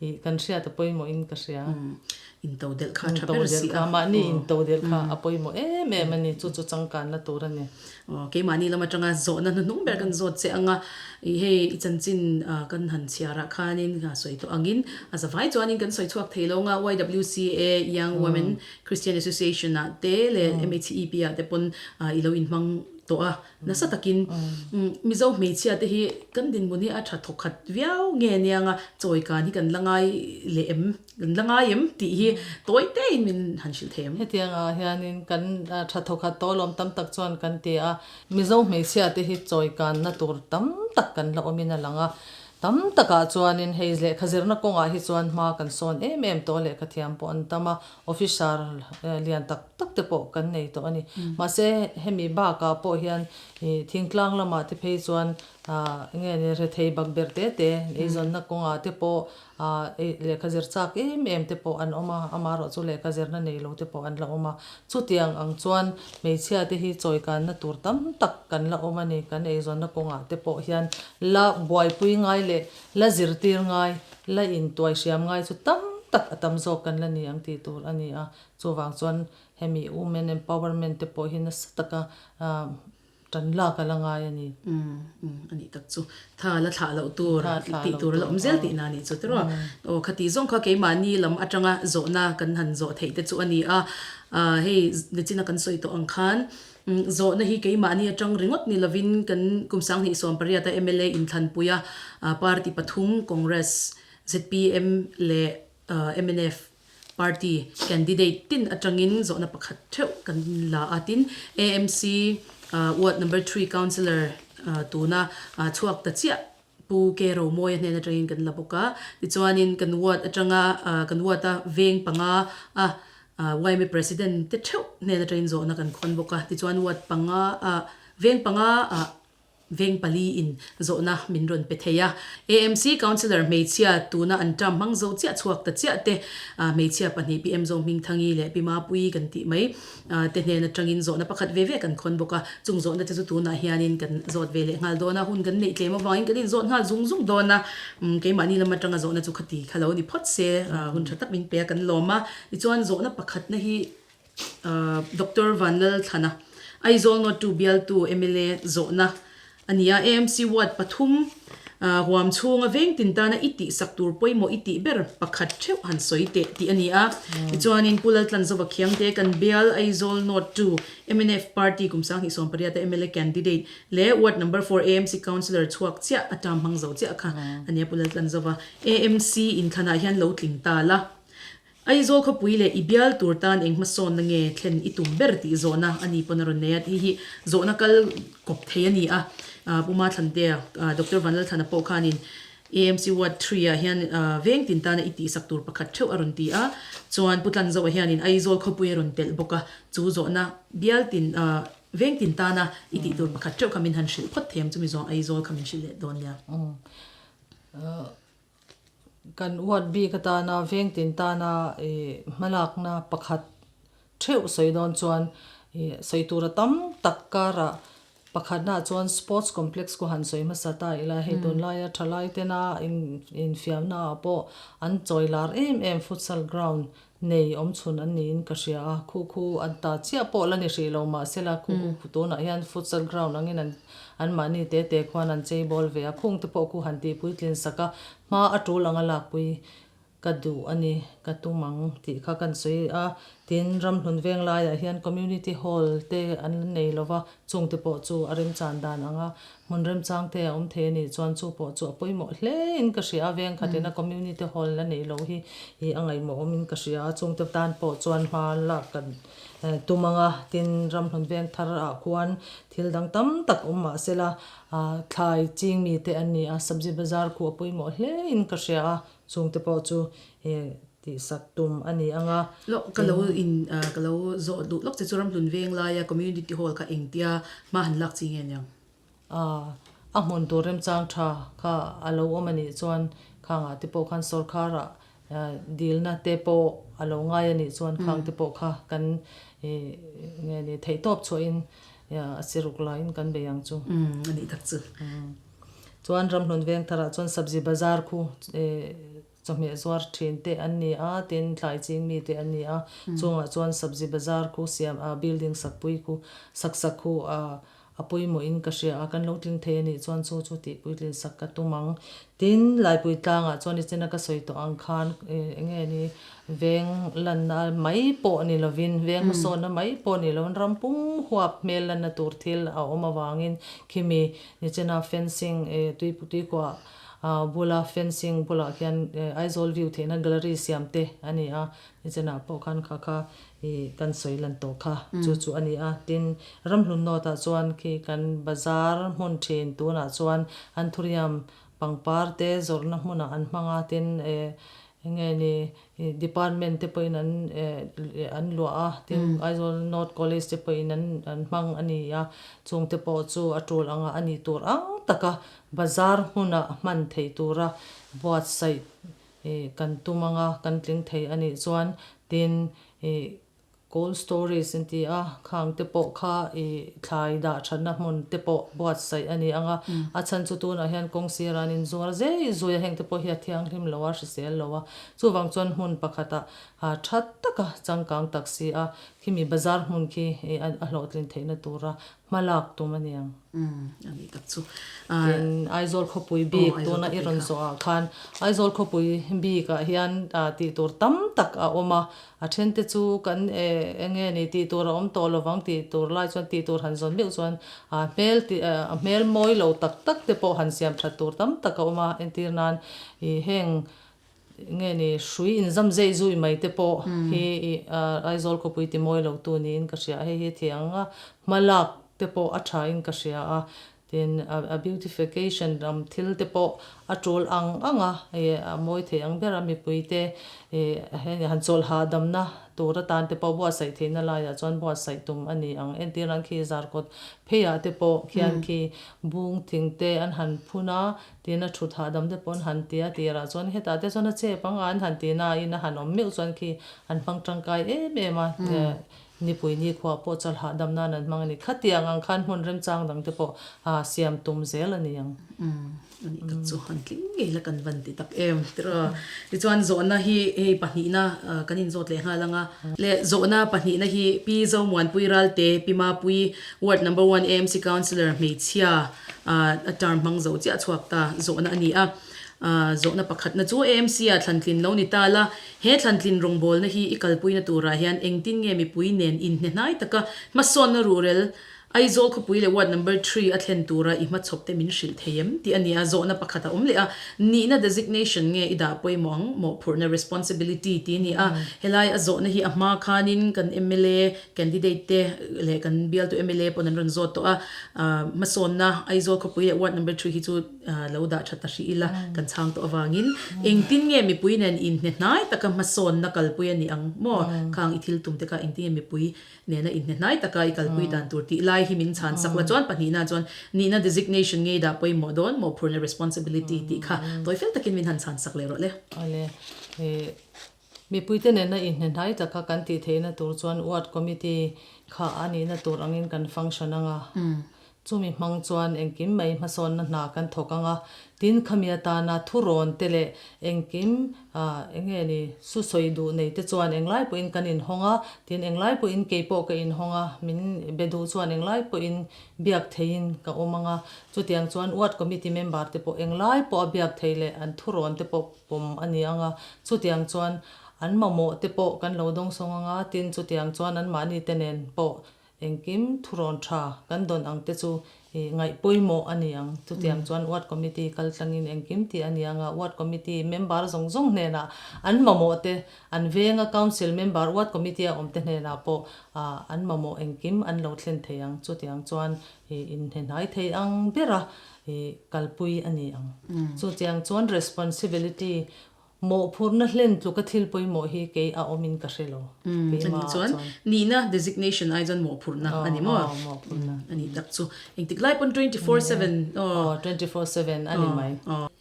ih kan hriat a pawimawh in ka hria. Into delh kha a tha ber si a. Mahni into delh kha a pawimawh em em a ni. Chu chu changkanna tur a ni. Aw keimahni lam atanga zawhna hnuhnung ber kan zawt che anga ih hei i chanchin kan han chhiarah khanin sawi tawh angin a zavai chuanin kan sawi chhuak thei lo anga YWCA Young Women Christian Association ah te leh MHEP ah te pawn i lo inhmang tawh a, nasa takin Mizo hmeichhia te hi kan dinhmun hi a tha thawkhat viau nge aniang a, chawi kan hi kan la ngai leh em, kan la ngai em tih hi tawi te in min han hrilh thei em? Hetiang ah hianin kan tha thawkhat tawh alawm tam tak chuan kan ti a, Mizo hmeichhia te hi chawi kanna tur tam tak kan la awmin a lang a, Tam takah chuanin hei lehkha zirna kawngah hi chuan hma kan sawn em em tawh a, lehkha thiam pawh an tam a, officer lian tak tak te pawh kan nei tawh a ni. Mahse hemi bakah pawh hian ih thingtlang lamah te phei chuan ah nge ni rethei bak ber te te eizawnna kawngah te pawh ah lehkha zir chak em em te pawh an awm a, amaherawhchu lehkha zirna nei lo te pawh an la awm a. Chutiang ang chuan hmeichhia te hi chawikanna tur tam tak kan la awm a ni. Kan eizawnna kawngah te pawh hian la buaipui ngai leh la zirtir ngai, la intuai hriam ngai chu tam tak a tam zawk kan la ni ang tih tur a ni a. Chuvang chuan hemi women empowerment te pawh hi nasa taka Tan lak a la ngai a ni. Umm umm a nih tak chu. Tha la thlah loh tur tih tur a la awm zel tihna a nih chu tiraw. Aw khati zawng kha keimahni lam atanga zawhna kan han zawh theih te chu a ni a. Ahh hei nichina kan sawi tawh ang khan zawhna hi keimahni atang ringawt ni lovin kan kum 2018 a mla inthlanpui a party pathum Congress, zpm leh mnf Party candidate tin atangin zawhna pakhat theuh kan la a, tin AMC ward number three councillor tuna chhuak ta chiah Pu K Romawia hnen atangin kan la bawk a, tichuanin kan ward atanga kan ward a veng panga a yma president te theuh hnen atangin zawhna kan khawn bawk a, tichuan ward panga a veng panga a Veng pali in zawhna min rawn pe thei a. AMC Councillor hmeichhia tuna an term hmang zo chiah chhuak ta chiah te, hmeichhia pahnih Pi Emzo Hmingthangi leh Pi Mapuii kan tih mai te hnen atangin zawhna pakhat ve ve kan khawn bawk a. Chung zawhna te chu tunah hianin kan zawt ve leh nghal dawn a, hun kan neih tlem avangin kan inzawt nghal zung zung dawn a. Keimahni lam atanga zawhna chu khati kha lo ni phawt se, hun tha tak min pe a kan lawm a. Tichuan zawhna pakhatna hi Doctor Vanlalthlana, Aizawl North 2 bialtu mla zawhna a ni a. AMC Ward pathum huam chhunga veng tin tana i tihsak tur pawimawh i tih ber pakhat theuh han sawi teh tih a ni a. Tichuanin Pu Laltlanzova Khiangte kan bial Aizawl North 2 mnf Party kum 2018 a mla candidate leh Ward number 4 AMC Councillor chhuak chiah a term hmang zo chiah kha a ni a Pu Laltlanzova. AMC inthlanah hian lo tling ta la. Aizawl khawpui leh i bial tur tan eng hmasawnna nge thlen i tum ber tih zawhna a ni pawn a rawn nei a, hei hi zawhna kal kawp thei a ni a. Pu Mathlantea, Doctor Vanlalthlana pawh khanin AMC Ward Three ah hian veng tin tana i tihsak tur pakhat theuh a rawn ti a, chuan Pu Tlanzoa hianin Aizawl khawpui a rawn telh bawk a, chu zawhna bial tin veng tin tana i tih tur pakhat theuh kha min han hrilh phawt thei ang chumi zawng Aizawl kha min hrilh leh dawn nia. Kan ward bik atana veng tin tana hmalakna pakhat theuh sawi dawn chuan sawi tura tam tak karah pakhatnaah chuan sports complex khu han sawi hmasa ta ila hei tunlaia thalai tena infiamnaah pawh an chawi lar em em futsal ground. nei awm chhun an niin ka hria a, khu khu an ta chiah pawh la ni hrih lo mahsela khu khu tunah hian futsal ground angin an anmahni te te khuan an chei bawl ve a, khung te pawh khu han tih puitlin sak a, hma a tul anga lakpui ka duh a ni, ka tum ang tih kha kan sawi a, tin Ramhlun veng laiah hian community hall te an la nei lo va, chung te pawh chu a remchan dan anga hmun remchang te a awm thei a nih chuan chu pawh chu a pawimawh hle in ka hria a, veng khatin a community hall la nei lo hi ih a ngaihmawh awm in ka hria a, chung te tan pawh chuan hma lak kan tum ang a, tin Ramhlun veng thar ah khuan thil dang tam tak awm mah sela thlai ching mi te an ni a, sabzi bazar khu a pawimawh hle in ka hria a. Chungte pawh chu tihsak tum a ni ang a. Lawk ka lo in ka lo zawh duh lawk che chu Ramhlun veng laia community hall kha engtia hma han lak chi nge niang? A hmun tur remchang tha kha a lo awm a nih chuan khangah te pawh khan sawrkharah dilna te pawh a lo ngai a nih chuan khang te pawh kha kan nge ni theihtawp chhuahin a siruk laiin kan bei ang chu. A nih tak chu. Chuan Ramhlun veng tharah chuan Sabzi Bazar khu chawhmeh zuar thin te an ni a, tin thlai ching mi te an ni a, chungah chuan Sabzi Bazar khu siam a building sakpui khu sak sak khu a a pawimawh in ka hria a, kan lo tling thei a nih chuan chu chu tih puitlin sak ka tum ang. Tin, Laipui tlangah chuan i chena ka sawi tawh ang khan eng nge ni Veng lanna mai pawh ni lovin, veng hmasawnna mai pawh ni lovin ram pum huap hmel lanna tur thil a awm avangin khimi nichina fencing tuikuah bula fencing bulah khian Aizawl view theihna gallery siam te a ni a, nichinah pawh khan kha kha kan sawi lan tawh kha chu chu a ni a. Tin, Ramhlun North ah chuan khi kan bazar hmun thin tunah chuan Anthurium pangpar te zawrhna hmunah an hmang a, tin Enge ni department te pawhin an an luah a, tin Aizawl North College te pawhin an an hmang a ni a, chung te pawh chu a tul anga a nih tur ang taka bazar hmuna hman theih tura buatsaih kan tum anga kan tling thei a nih chuan tin Cold storage an ti a, khang te pawh kha i thlai dah thatna hmun te pawh buatsaih a ni ang a, a chhan chu tunah hian kawng sirah an inzuar zei zui a, heng te pawh hi a thianghlim lo a, hrisel lo a, chuvang chuan hmun pakhatah tha taka changkang tak si a, khimi bazar hmun khi a hlawhtlin theihna tura hma lak tum a ni ang. A nih tak chu. Tin, Aizawl khawpui bik tuna i rawn zawh ah khan Aizawl khawpui bik ah hian tih tur tam tak a awm a, a then te chu kan eng nge ni tih tur a awm tawh lovang tih tur lai chuan tih tur han zawn meuh chuan hmel tih a hmel mawi lo tak tak te pawh han siam that tur tam tak a awm a, entir nan ih heng Nge ni, hrui inzam zeih zui mai te pawh hi Aizawl khawpui ti mawi lo tu niin ka hria a, hei hi thiang a, hma lak te pawh a tha in ka hria a, tin a beautification lam thil te pawh a tul ang ang a, a mawi thei ang ber a, mipui te hei han chawlh hahdamna tur atan te pawh buatsaih theihna laiah chuan buatsaih tum a ni ang, entir ang khi Zarkawt pheiah te pawh khian khi bung thing te an han phun a, Tin a thut hahdam te pawh an han ti a, tirah chuan hetah te chuan a chep ang a, an han ti na in a han awm meuh chuan khi an hmang tangkai em em a, nipui nikhua pawh chawlh hahdam nan an hmang a ni. Khatiang ang khan hmun remchang dang te pawh siam tum zel a ni ang. A nih tak chu han tling ngei la kan van ti tak em tiraw. Tichuan zawhna hi hei pahnihna kan inzawt leh nghal ang a. Le zawhna pahnihna hi Pi Zomuanpui Ralte, Pi Mapui, Ward Number One AMC Councillor hmeichhia, A term hmang zo chiah chhuak ta zawhna a ni a. Zawhna pakhatna chu AMC-ah thlantlin lo ni ta la, he thlantlin rawngbawlna hi i kalpuina turah hian engtin nge mipui nen inhne hnai taka hmasawnna ruhrel Aizawl khawpui leh Ward Number Three a thlen tura i hmachhawp te min hrilh thei em tih a ni a. Zawhna pakhat a awm leh a, nihna designation nge i dah pawimawh ang mawhphurhna responsibility tih a ni a. Helai a zawhna hi a hma khanin kan mla Candidate te leh kan bialtu mla pawn an rawn zawt tawh a, hmasawnna Aizawl khawpui leh ward number three hi chu lo dah tha ta hrih ila kan chhang tawh avangin engtin nge mipui nen inhne hnai taka hmasawnna kalpui a nih ang maw? Khang i thil tum te kha engtin nge mipui nena inhne hnai taka i kalpui dan tur tih lai hi min chhan sak la chuan pahnihna chuan nihna designation ngei dah pawimawh dawn mawhphurhna responsibility tih kha tawi fel takin min han chhan sak leh rawh le. Awle. Mipuite nena inhnehnai taka kan tih theihna tur chuan Ward Committee kha a nihna tur angin kan function ang a. Chumi hmang chuan engkim mai hmasawnna hna kan thawk ang a, tin khami atana thurawn te leh engkim eng nge ni su sawi duh nei te chuan englai pawhin kan inhawng a, tin englai pawhin kei pawh ka inhawng a, min be duh chuan englai pawhin biak theihin ka awm ang a, chutiang chuan ward committee member te pawh englai pawh a biak thei leh an thurawn te pawh pawm a ni ang a, chutiang chuan an mamawh te pawh kan lo dawngsawng ang a, tin chutiang chuan anmahni te nen pawh Engkim thurawn tha kan dawn ang te chu i ngaih pawimawh a ni ang. Chutiang chuan Ward Committee kal tlangin engkim tih a ni ang a, Ward Committee member zawng zawng hnenah an mamawh te, an venga Council member Ward Committee a awm te hnenah pawh an mamawh engkim an lo thlen thei ang. Chutiang chuan i inhnehnai thei ang bera i kalpui a ni ang. Chutiang chuan responsibility Mawhphurhna hlen tluka thil pawimawh hi kei a awmin ka hre lo. Keimah ah chuan. Nihna designation ai chuan mawhphurhna a ni maw? Aw, mawhphurhna. A nih tak chu. Engtik lai pawn 24/7 aw. Aw, 24/7 a ni mai. Aw,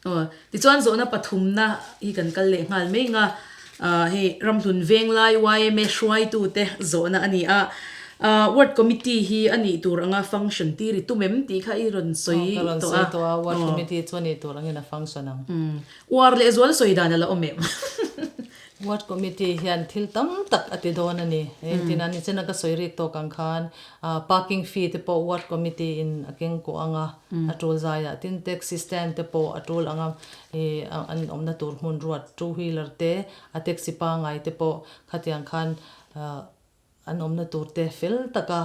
aw. Tichuan zawhna pathumna hi kan kal leh nghal mai nga. Hei Ramhlun Venglai yma hruaitute zawhna a ni a. Ward Committee hi a nih tur anga function tir i tum em tih kha i rawn sawi tawh a. Ka rawn sawi tawh a, Ward Committee chu a nih tur angin a function ang. Uar leh zual sawi dan a la awm em? Ward Committee hian thil tam tak a ti dawn a ni. Engtin a ni chena ka sawi rik tawk ang khan parking fee te pawh Ward Committee in a keng kuah ang a, a tul zaiah tin taxi stand te pawh a tul ang a, an awmna tur hmun ruat two wheeler te a taxi pangai te pawh khatiang khan An awmna tur te fel taka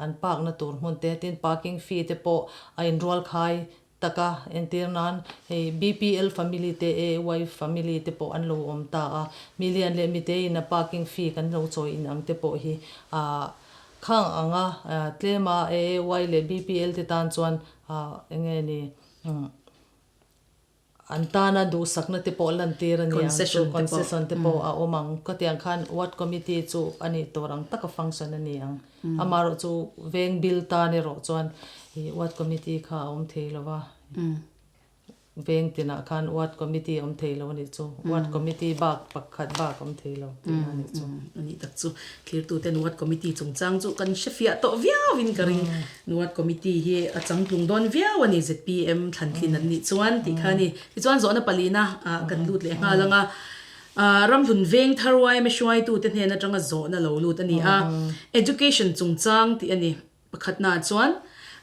an park na tur hmun te tin parking fee te pawh a inrual khai taka entir nan hei BPL family te AY family te pawh an lo awm ta a, milian leh mitei in a parking fee kan lo chawi in ang te pawh hi ah khang anga tlema AY leh BPL te tan chuan ah enge ni An tana duhsakna te pawh lantir a ni ang chu, concession te pawh a awm ang. Khatiang khan ward committee chu a nih tur ang taka function a ni ang. Amaherawh chu veng bill tan erawh chuan ih ward committee kha a awm thei lo va. Veng tinah khan ward committee a awm thei lo a nih chu. Ward committee bak pakhat bak a awm thei lo tihna a nih chu. A nih tak chu. Thirtuten ward committee chungchang chu kan hrefiah tawh viauin ka ring. Ward Committee hi a changtlung dawn viau a ni, zpm thlantlin an nih chuan tih kha a ni. Tichuan zawhna palina ah kan lut leh nghal ang a, Ramhlun veng thar yma hruaitute hnen atanga zawhna lo lut a ni a, Education chungchang tih a ni. Pakhatnaah chuan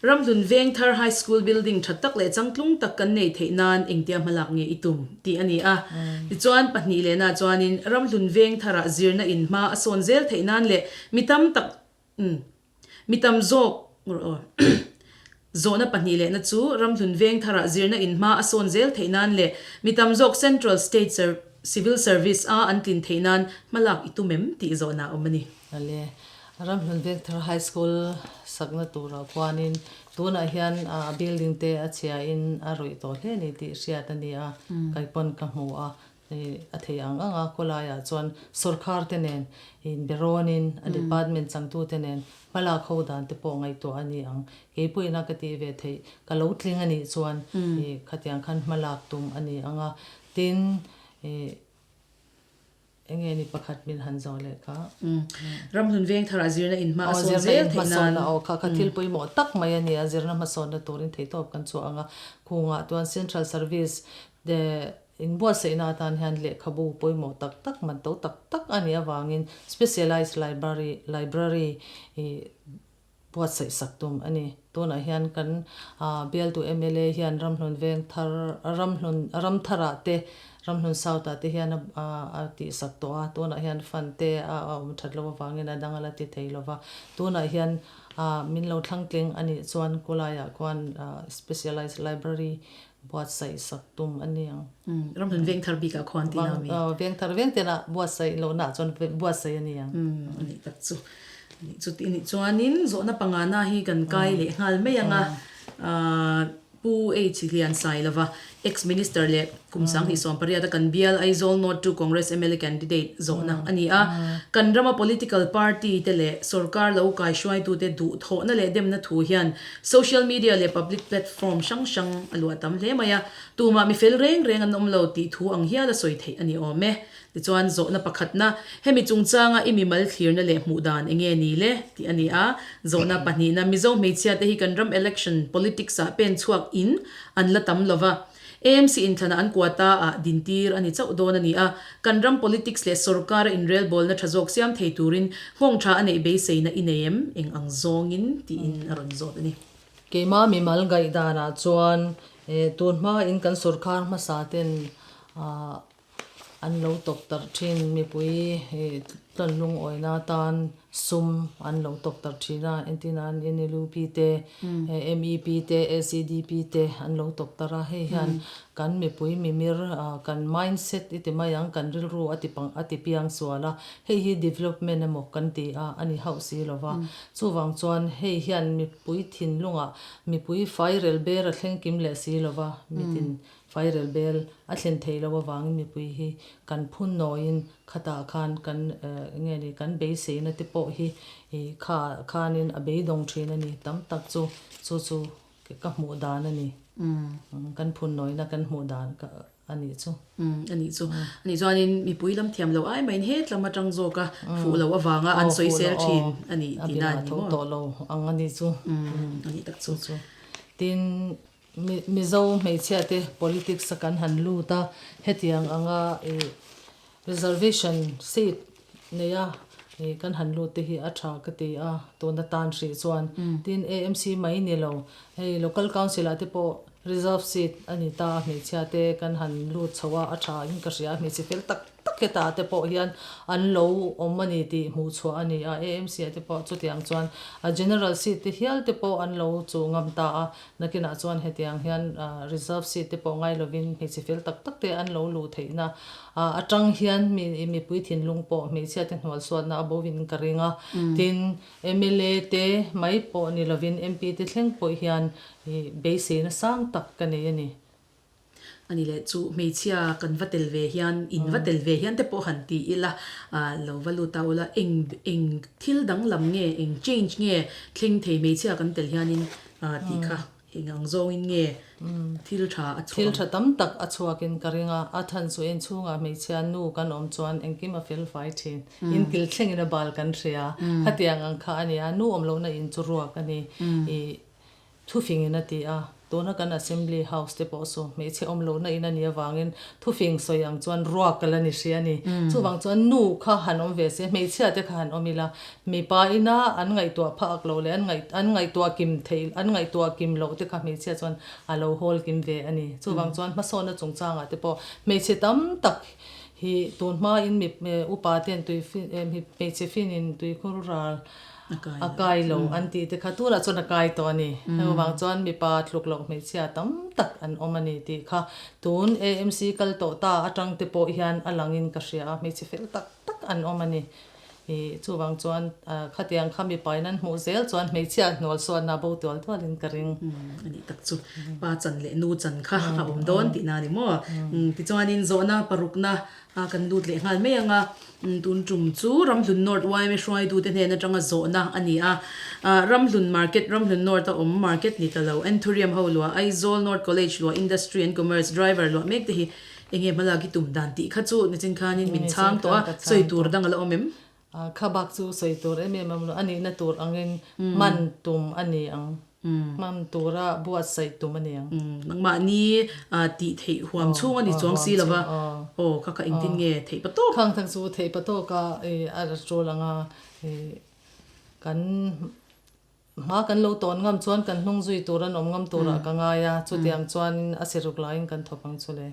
Ramhlun veng thar High School building tha tak leh changtlung tak kan neih theih nan engtia hmalak nge i tum tih a ni a. Tichuan pahnih lehnaah chuanin Ramhlun veng tharah zirna in hma a sawn zel theih nan leh mi tam tak Mi tam zawk zawhna pahnih lehna chu Ramhlun veng tharah zirna in hma a sawn zel theih nan leh mi tam zawk Central State Civil Service a an tlin theih nan hmalak i tum em tih zawhna a awm a ni. Ale, Ramhlun veng thar High School sakna turah khuanin tunah hian a building te a chhia in a rawih tawh hle a ni tih hriat a ni a, keipawn ka hmu a, A thei ang ang a, khawlaiah chuan sawrkhar te nen inberawnin a department changtu te nen hmalak ho dan te pawh ngaihtuah a ni ang. Kei pawhin a ka tih ve theih, ka lo tling a nih chuan khatiang khan hmalak tum a ni ang a. Tin, eng nge ni pakhat min han zawh leh kha? Ramhlun veng tharah zirna in hma a sawn zel theih nan. Aw, kha kha thil pawimawh tak mai a ni a, zirna hmasawnna turin theihtawp kan chhuah ang a. Khungah chuan Central Service Inbuatsaihna atan hian lehkhabu pawimawh tak tak, man to tak tak a nih avangin Specialised Library, Library, i buatsaih sak tum a ni. Tunah hian kan bialtu mla hian Ramhlun Vengthar, Ramhlun, Ramtharah te, Ramhlun South-ah te hian a tihsak tawh a, tunah hian fund te a awm that loh avangin a dang a la ti thei lo va. Tunah hian min lo thlangtling a nih chuan khawlaiah khuan Specialised Library Buatsaih sak tum a ni ang. Ramhlun veng thar bikah khuan tih na mi? Veng thar veng tena buatsaih lohna chuan buatsaih a ni ang. A nih tak chu. A nih chu tih a nih chuanin zawhna pangana hi kan kai leh nghal mai ang a. Pu H Lian Sailova. Ex-Minister leh kum 2018 a kan bial Aizawl North to Congress mla candidate zawhna a ni a. Kan rama political party te leh sorkar lo kaihruaitute duhthawhna leh demna thu hian social media leh public platform hrang hrang a luah tam hle mai a. Tumah mi fel reng reng an awm lo tih thu ang hial a sawi theih a ni awm e. Tichuan zawhna pakhatna, hemi chungchanga i mimal thlirna leh hmuh dan enge ni le? tih a ni a. Zawhna pahnihna, Mizo hmeichhia te hi kan ram election politics ah pen chhuak in an la tam lova. AMC inthlana an quota ah dintir a ni chauh dawn a ni a. Kan ram politics leh sorkar a inrelbawlna tha zawk siam thei turin nghawng tha a neih beiseina i nei em? Eng ang zawngin? tiin a rawn zawt a ni. Keimah mimal ngaihdanah chuan tun hmain kan sorkar hmasa ten An lo tawk tarh thin. Mipui tlawn lungawina atan sum an lo tawk tarh thin a, entirnan NLUP te, MEP te, ACDP te an lo tawk tarh a. Hei hian kan mipui mimir kan mindset i ti mai ang, kan rilru a ti a ti piang sual a. Hei hi development emaw kan ti a, a ni hauh si lo va. Chuvang chuan hei hian mipui thinlungah mipui fairel ber a thleng kim leh si lo va, mitin Fairel bel a thlen theih loh avangin mipui hi kan phun nawiin khatah khan kan nge ni kan beiseina te pawh hi kha khanin a beidawng thin a ni. Tam tak chu chu chu ka hmuh dan a ni. Kan phun nawina kan hmuh dan a nih chu. A nih chu. A nih chuanin mipui lam thiam loh ai maiin hetlam atang zawka fuh loh avanga an sawisel thin a nih tihna a ni maw? A tho tawh lo ang a nih chu. A nih tak chu. Tin. Mizo hmeichhia te politics a kan han lut a, hetiang anga ih reservation seat nei a ih kan han lut te hi a tha ka ti a, tuna tan hrih chuan. Tin AMC mai ni lo, hei local council ah te pawh reserve seat a ni ta a, hmeichhia te kan han lut chho a, a tha in ka hria a, hmeichhe fel tak tak hetah te pawh hian an lo awm a ni tih hmuh chhuah a ni a, AMC ah te pawh chutiang chuan a general seat te hial te pawh an lo chuh ngam ta a. Nakinah chuan hetiang hian reserve seat te pawh ngai lovin hmeichhe fel tak tak te an lo luh theihna atang hian mipui thinlung pawh hmeichhia te hnualsuatna a bo in ka ring a. Tin, mla te mai pawh ni lovin MP te thleng pawh hian beiseina sang tak ka nei a ni. Ani leh chu hmeichhia kan va tel ve hian, in va tel ve hian te pawh han ti ila, lo va lut a ula, eng eng thil danglam nge, eng change nge thleng thei hmeichhia kan tel hianin tih kha eng ang zawngin nge thil tha a chhuak ang? Thil tha tam tak a chhuakin ka ring a, a than chu inchhungah hmeichhia nu kan awm chuan engkim a fel fai thin, in kil thlengin a bal kan hria, khatiang ang kha a nia, nu awm lohna in chu ruak a ni, ih Thufingin a ti a, tuna kan Assembly House te pawh saw hmeichhe awm lohna in a nih avangin thufing sawi ang chuan ruak a la ni hria a ni. Chuvang chuan nu kha han awm ve se, hmeichhia te kha han awm ila, mipa ina an ngaihtuah phak loh leh an ngaih an ngaihtuah kim theih an ngaihtuah kim loh te kha hmeichhia chuan a lo hawl kim ve a ni. Chuvang chuan hmasawnna chungchangah te pawh hmeichhe tam tak hi tun hmain mi upa ten tui hmeichhe finin tuikhur ral A kai lo an tih te kha tunah chuan a kai tawh a ni. Heng avang chuan mipa tluk loh hmeichhia tam tak an awm a ni tih kha tun AMC kal tawh ta atang te pawh hian a langin ka hria a, hmeichhe fel tak tak an awm a ni. Ih chuvang chuan khatiang kha mipa in an hmuh zel chuan hmeichhia hnual suatna bo tual tualin ka ring. A nih tak chu pa chan leh nu chan kha a awm dawn tihna a ni maw? Tichuanin zawhna parukna A kan lut leh nghal mai ang a, tun tum chu Ramhlun North yma hruaitute hnen atanga zawhna a ni a. Ramhlun Market, Ramhlun North a awm market ni ta lo, Anthurium ho luah, Aizawl North College luah, Industry and Commerce driver luah mek te hi enge hmalak i tum dan tih kha chu nichin khanin min chhang tawh a, sawi tur dang a la awm em? Kha bak chu sawi tur em em awm lo, a nihna tur angin hman tum a ni ang. Hman tura buatsaih tum a ni ang. Nangmahni tih theih huam chhung a ni chuang si lova, aw kha kha engtin nge theih pa tawk? Khang thang chu theih pa tawka a tul ang a, kan Hma kan lo tawn ngam chuan kan hnung zui tur an awm ngam turah ka ngai a, chutiang chuan a siruk laiin kan thawk ang chu le.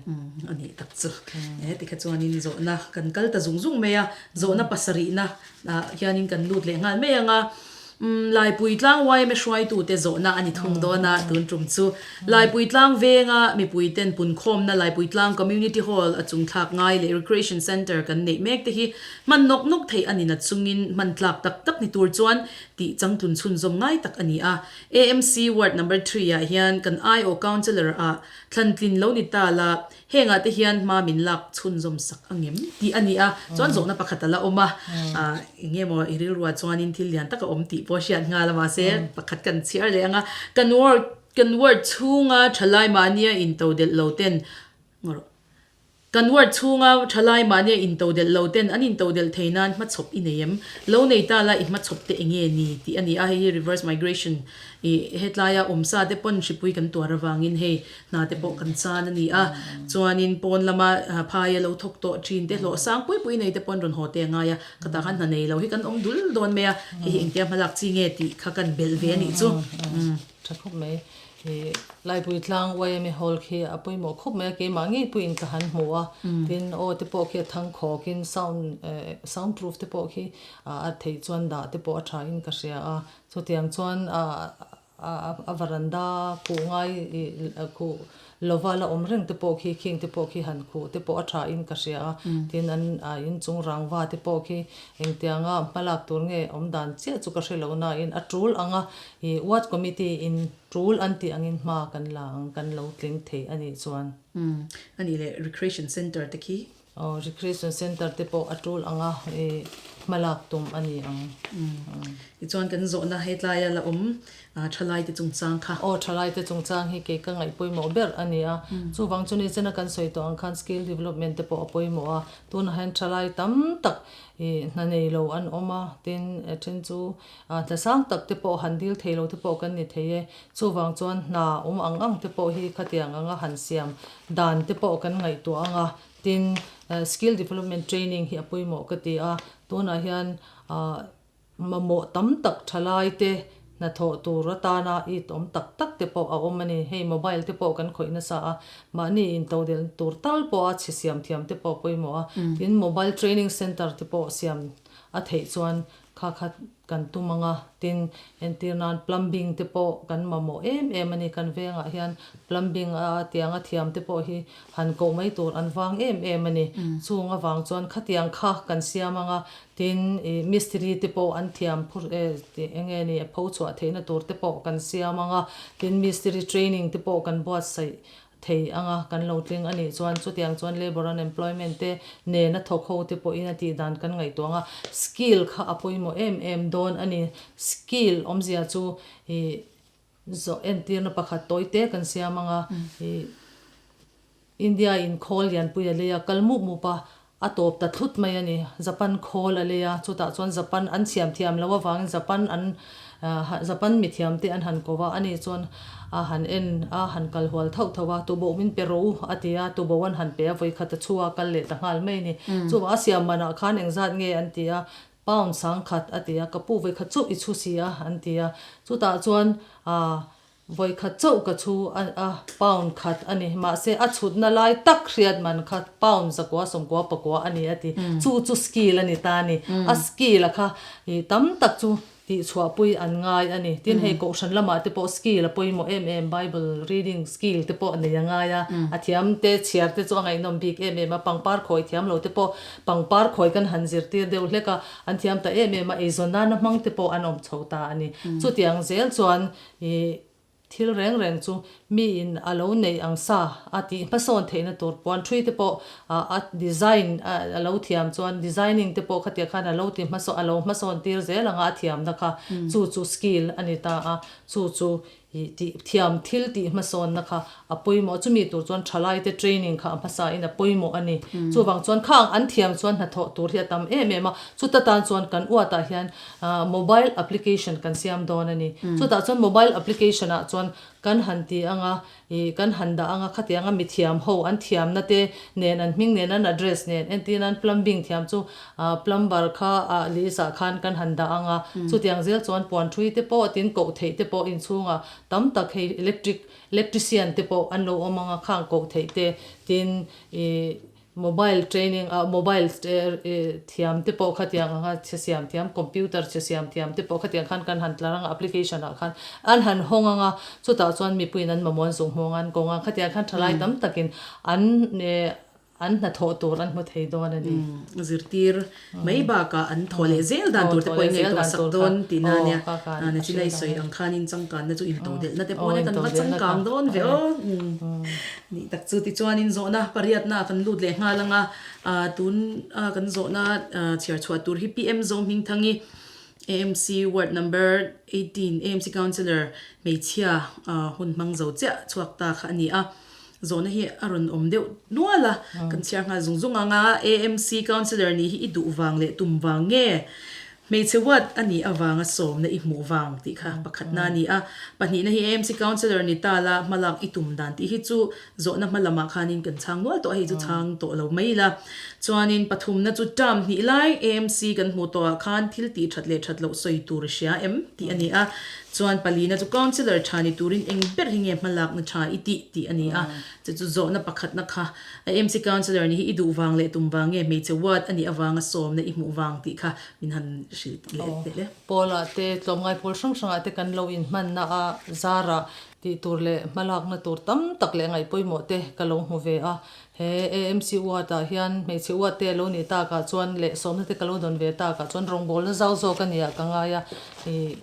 A nih tak chu. E tikha chuanin zawhna kan kal ta zung zung mai a, zawhna pasarihna ah hianin kan lut leh nghal mai ang a. Laipui tlang yma hruaitute zawhna a ni thung dawn a, tun tum chu Laipui tlang venga mipuiten punkhawmna Laipui tlang Community Hall a chungthlak ngai leh Recreation Centre kan neih mek te hi hman nawk nawk theih a ni na chungin hman tlak tak tak ni tur chuan tih changtlun chhunzawm ngai tak a ni a. AMC Ward Number Three ah hian kan aiawh Councillor ah thlantlin lo ni ta la Hengah te hian hma min lak chhunzawm sak a ngem tih a ni a, chuan zawhna pakhat a la awm a, eng nge maw i rilruah chuanin thil lian tak a awm tih pawh a hriat nghal a, mahse pakhat kan chhiar leh ang a, kan ward kan ward chhunga thalai mahnia intodelh lo ten ngaw rawh kan ward chhunga thalai mahnia intodelh lo ten an intodelh thei nan hmachhawp i nei em? Lo nei ta la i hmachhawp te eng nge ni tih a ni a, hei hi reverse migration ih hetlai a awmsa te pawn hripui kan tuar avangin hei Hna te pawh kan chan a ni a, chuanin pawn lama phaia lo thawk tawh thin te hlawh sang pui pui nei te pawh an rawn haw te a ngai a, ka tah khan hna nei lo hi kan awm dul dawn mai a, hei hi engtia hmalak chi nge tih kha kan belh ve a nih chu. Tha khawp mai. I Laipui tlang YMA Hall khi a pawimawh khawp mai a, keimah ngei puiin ka han hmu a, tin aw te pawh khi a thang khawkin sound sound proof te pawh khi a theih chuan dah te pawh a tha in ka hria a, chutiang chuan A varanda khuh ngai khuh lova la awm reng te pawh khi khing te pawh khi han khuh te pawh a tha in ka hria a, tin an inchung rangva te pawh khi engtianga hmalak tur nge awm dan chiah chu ka hre lo nain a tul anga ih ward committee in tul an tih angin hma kan la ang kan lo tling thei a nih chuan. A nih leh recreation centre te khi Aw, Recreation Centre te pawh a tul anga i hmalak tum a ni ang. Tichuan kan zawhna hetlaia la awm thalaite chungchang kha. Aw, thalaite chungchang hi kei ka ngaih pawimawh ber a ni a. Chuvang chu ni chena kan sawi tawh ang khan skill development te pawh a pawimawh a. Tunah hian thalai tam tak i hna nei lo an awm a, tin a then chu hna sang tak te pawh han dil thei lo te pawh kan ni thei e. Chuvang chuan hna awm ang ang te pawh hi khatiang anga han siam dan te pawh kan ngaihtuah ang a. Tin, skill development training hi a pawimawh ka ti a, tunah hian mamawh tam tak thalai te hnathawh tur atana it awm tak tak te pawh a awm a ni. Hei mobile te pawh kan khawih nasa a, mahni intodelh tur tal pawha chhe siam thiam te pawh a pawimawh a. Tin, mobile training center te pawh siam a theih chuan Kha kha kan tum ang a, tin entir nan plumbing te pawh kan mamawh em em a ni, kan vengah hian plumbing a tiang a thiam te pawh hi han koh mai tur an vang em em a ni, chung avang chuan khatiang kha kan siam ang a, tin ih mistiri te pawh an thiam phur eh eng nge ni a pho chhuah theihna tur te pawh kan siam ang a, tin mistiri training te pawh kan buatsaih thei anga kan lo tling a nih chuan chutiang chuan labour unemployment te nena thawk ho te pawhin a tih dan kan ngaihtuah ang a, skill kha a pawimawh em em dawn a ni. Skill awmzia chu ih zawh entirna pakhat tawi te kan siam ang a, ih India in khawl lianpui a lei a, kal mup mup a, A tawp ta thlut mai a ni. Japan khawl a lei a, chutah chuan Japan an siam thiam loh avangin Japan an Japan mithiam te an han ko va, ani chuan a han en a, han kal hual thauh thauh a, tuboh min pe rawh u a ti a, tuboh an han pe a, vawikhat a chhu a, kal leh ta nghal mai a ni. Chuvang a siam manah khan engzat nge an ti a, pound sangkhat a ti a, ka pu vawikhat chauh i chhu si a an ti a, chutah chuan ah Vawikhat chauh ka chhu a a pound khat a ni. Mahse a chhutna lai tak hriat man kha pound zakua sawmkua pakua a ni a ti. Chu chu skill a ni ta a ni. A skill a kha i tam tak chu tihchhuahpui an ngai a ni. Tin hei kohhran lamah te pawh skill a pawimawh em em Bible reading skill te pawh nei a ngai a. A thiam te chhiar te chu a ngaihnawm bik em em a. Pangpar khawi thiam lo te pawh pangpar khawi kan han zirtir deuh hlek a. An thiam ta em em a. Eizawn nana hmang te pawh an awm chho ta a ni. Chutiang zel chuan I thil reng reng chu miin a lo neih ang sa a tih hmasawn theihna tur puan thui te pawh a design a lo thiam chuan designing te pawh khatiang khan a lo ti hmasawn a lo hmasawn tir zel ang a a thiamna kha chu chu skill a ni ta a chu chu i tih thiam thil tih hmasawnna kha a pawimawh chumi tur chuan thalai te training kha a hmasa in a pawimawh a ni. Chuvang chuan khang an thiam chuan hnathawh tur hi a tam em em a, chuta tan chuan kan uatah hian mobile application kan siam dawn a ni. Chutah chuan mobile application ah chuan kan han ti anga ih kan han dah anga khatianga mithiam ho an thiamna te nen an hming nen an address nen entir nan plumbing thiam chu plumber kha ah list ah khan kan han dah anga chutiang zel chuan puan thui te pawh tin koh theih te pawh inchhungah tam tak hei electric Electrician te pawh an lo awm ang a, khang koh theih te tin ih. Mobile training ah mobile thiam te pawh khatiang anga chhe siam thiam computer chhe siam thiam te pawh khatiang khan kan han tlar anga application ah khan an han hawng anga chutah chuan mipuiin an mamawh an zuk hmawng a an kawng a khatiang khan thalai tam takin an an hnathawh tur an hmu thei dawn a ni. Zirtir mai bakah an thaw leh zel dan tur te pawh in ngaihtuah sak dawn tihna ania. Nachina i sawi ang khanin changkanna chu intodelhna te pawh ania kan va changkang dawn ve aw. Nih tak chu tichuanin zawhna pariatna kan lut leh nghal anga tun a kan zawhna chhiar chhuah tur hi PM Zohmingthangi AMC ward number 18 AMC councillor hmeichhia hun hmang zo chiah chhuak ta kha a ni a. Zawhna hi a rawn awm deuh nual a, kan chhiar nghal zung zung ang a, AMC councillor nih hi i duh vang leh tum vang nge? Hmeichhe ward a nih avanga sawmna i hmuh vang tih kha pakhatna a ni a, pahnihna hi AMC councillor ni ta la hmalak i tum dan tih hi chu zawhna hma lamah khanin kan chhang nual tawh a, hei chu chhang tawh lo mai ila. Chuanin pathumna chu term hnih lai AMC kan hmuh tawhah khan thil tih that leh that loh sawi tur i hria em tih a ni a, Chuan palina chu councillor tha ni turin eng ber hi nge hmalakna tha i tih tih a ni a, chu chu zawhna pakhatna kha AMC councillor nih hi i duh vang leh tum vang nge hmeichhe ward a nih avanga sawmna i hmuh vang tih kha min han hrilh leh teh le. Pawlah te tlawmngai pawl hrang hrangah te kan lo inhmanna a zarah tih tur leh hmalakna tur tam tak leh ngaih pawimawh te ka lo hmu ve a, he AMC ward ah hian hmeichhe ward te a lo nih takah chuan leh sawmna te ka lo dawn ve takah chuan rawngbawlna zau zawk a nia ka ngai a, ih.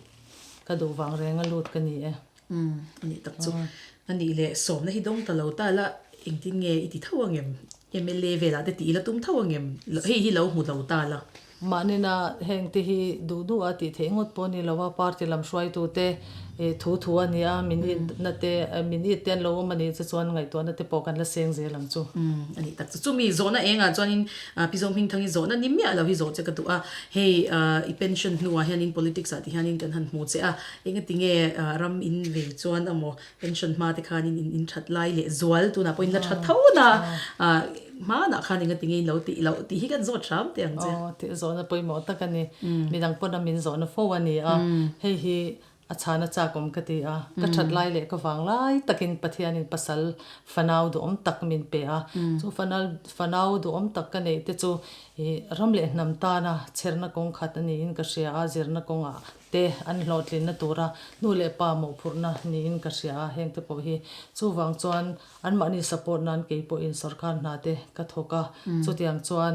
Ka duh vang reng a lut ka ni e. Umm a nih tak chu. A nih leh sawmna hi dawng ta lo ta la engtin nge i ti tho ang em? Mla velah te tih i la tum tho ang em? Hei hi lo hmu lo ta la. Mahnina heng te hi duh duh a tih theih ngawt pawh a ni lo a, party lam hruaitu te thu thu a ni a, min itna te min it te an lo awm a nih che chuan ngaihtuahna te pawh kan la seng zel ang chu. Umm a nih tak chu. Chumi zawhna engah chuanin Pi Zohmingthang i zawhna ni miah lo hi zawh che ka duh a, hei i pension hnuah hianin politics ah ti hianin kan han hmu che a, engati nge ram in vei chuan amaw pension hma te khanin in in that lai leh zual tunah pawhin la that tho na hmanah khan engati nge in lo tih loh tih hi kan zawt hram teh ang che. Aw tih zawhna pawimawh tak a ni, midang pawn a min zawhna fo a ni a, hei hi A chhana chak awm ka ti a, ka that lai leh ka vang lai takin Pathianin pasal fanau duhawm tak min pe a, chu fanau duhawm tak ka neih te chu ih ram leh hnam tana chherna kawng khat a niin ka hria a, zirna kawngah te an hlawhtlinna tura nu leh pa mawhphurhna niin ka hria a, heng te pawh hi chuvang chuan anmahni support nan kei pawhin sorkar hna te ka thawk a, chutiang chuan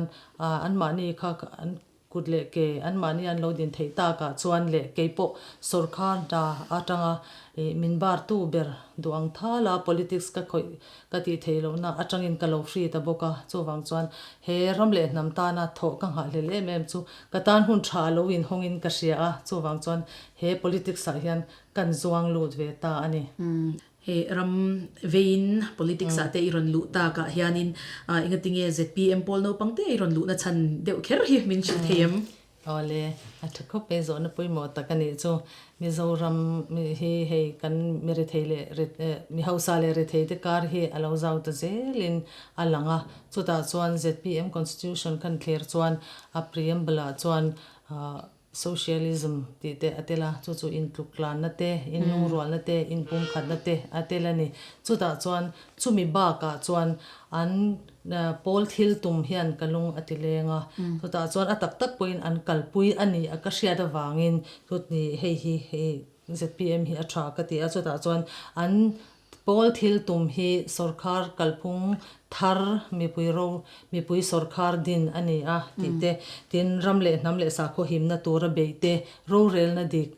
anmahni kha an Kut leh ke anmahni an lo din theih takah chuan leh kei pawh sorkar hna atanga ih min bar tu ber duh ang thala politics ka khawih ka tih theih lohna atangin ka lo hri ta bawk a, chuvang chuan he ram leh hnam tana thawh ka nghahhlel em em chu ka tan hun tha lo inhawngin ka hria a, chuvang chuan he politics ah hian kan zuang lut ve ta a ni. Hei ram veiin politics ah te i rawn luh tak ah hianin engatinge zpm pawl naupang te i rawn luhna chhan deuh kher hi min hrilh thei em? Awle, a tha khawp e, zawhna pawimawh tak a nih chu. Mizoram hi hei kan mi rethei leh mi hausa leh rethei te kar hi a lo zau ta zelin a lang a. Chutah chuan zpm constitution khan thlir chuan a preamble ah chuan Socialism tih te a tel a, chu chu intluklanna te, inlungrualna te, inpumkhatna te a tel a ni. Chutah chuan chumi bakah chuan an pawl thil tum hian ka lung a ti leng a, chutah chuan a tak tak pawhin an kalpui a ni a ka hriat avangin chutni hei hi hei zpm hi a tha ka ti a, chutah chuan an Pawl thil tum hi sawrkhar kalphung thar mipui ro mipui sawrkhar din a ni a tih te, tin ram leh hnam leh sakhaw himna tura beih te, rorelna dik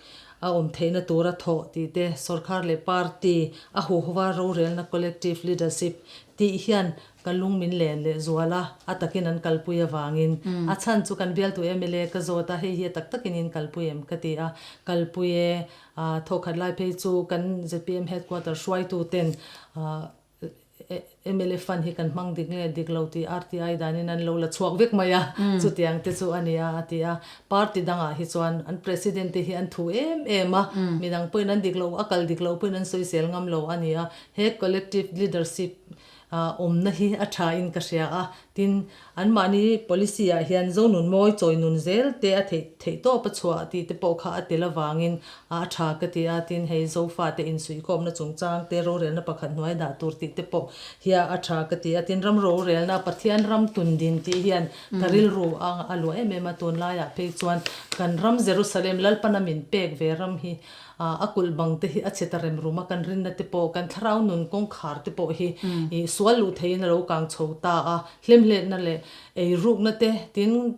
a awm theihna tura thawh tih te, sawrkhar leh party a huhva rorelna collective leadership tih hian Ka lung min len leh zual a, a takin an kalpui avangin. A chhan chu kan bialtu mla ka zawt a, hei hi a tak takin in kalpui em ka ti a, kalpui e, thawkhat lai phei chu kan zpm headquarter hruaitu ten mla fund hi kan hmang dik nge dik lo tih RTI danin an lo la chhuak vek mai a, chutiang te chu a ni a a ti a. Party dangah hi chuan an president te hi an thu em em a, midang pawhin an dik lo, a kal dik lo pawhin an sawisel ngam lo a ni a, he collective leadership Awmna hi a tha in ka hria a, Tin, anmahni policy ah hian Zonunmawi chawi nun zel te a theih theih tawp a chhuah tih te pawh kha a tel avangin a tha ka ti a. Tin, hei Zofate insuihkhawmna chungchang te rorelna pakhat hnuai dah tur tih te pawh hi a tha ka ti a. Tin, ram rorelna Pathian ram tun din tih hian ka rilru a a luah em em a. Tunlaiah phei chuan kan ram Jerusalem Lalpana min pek ve ram hi A kulh bang te hi a chhe ta rem rum a, kan rinna te pawh, kan thlarau nun kawngkhar te pawh hi ih sual luh theiin a lo kang chho ta a, hlemhletna leh eirukna te tin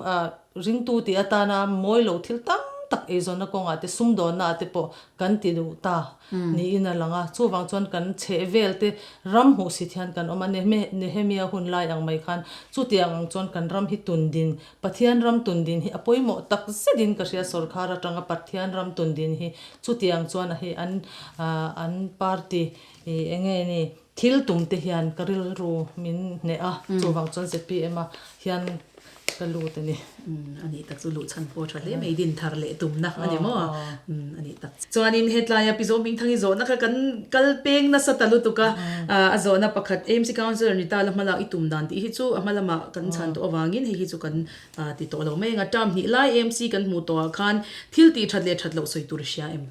ringtu tih atana mawi lo thil tam tak eizawnna kawngah te sumdawnna ah te pawh kan ti duh ta niin a lang a, chuvang chuan kan chheh vel te ram hmuhsit hian kan awm a, Nehemia hun lai ang mai khan chutiang ang chuan kan ram hi tundin Pathian ram tundin hi a pawimawh tak zetin ka hria sorkar atanga Pathian ram tundin hi chutiang chuan a hei an an party ih enge ni thil tum te hian ka rilru min hneh a chuvang chuan zpm a hian ka lut a ni. A nih tak chu luhchhan pawh tha hle mai din thar leh tumna a ni maw a nih tak. Chuanin hetlai a Pi Zawhmingthangi zawhna kha kan kal peng nasa ta lutuk a, a zawhna pakhat AMC Councillor ni ta la hmalak i tum dan tih hi chu a hma lamah kan chhan tawh avangin hei hi chu kan ti tawh lo mai ang a. Term hnih lai AMC kan hmuh tawhah khan thil tih that leh that loh sawi tur i hria em?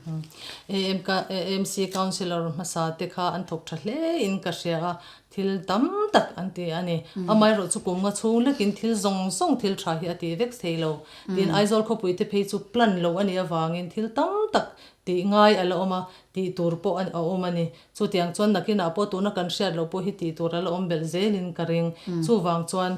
AMC Councillor hmasa te kha an thawk tha hle in ka hria a, thil tam tak an ti a ni. Amaherawh chu kum nga chhung lekin thil zawng zawng thil tha hi a ti vek thei lo. Tin, Aizawl khawpui te phei chu plan loh a nih avangin thil tam tak tih ngai a la awm a, tih tur pawh a awm a ni. Chutiang chuan nakinah pawh tuna kan hriat loh pawh hi tih tur a la awm belh zelin ka ring. Chuvang chuan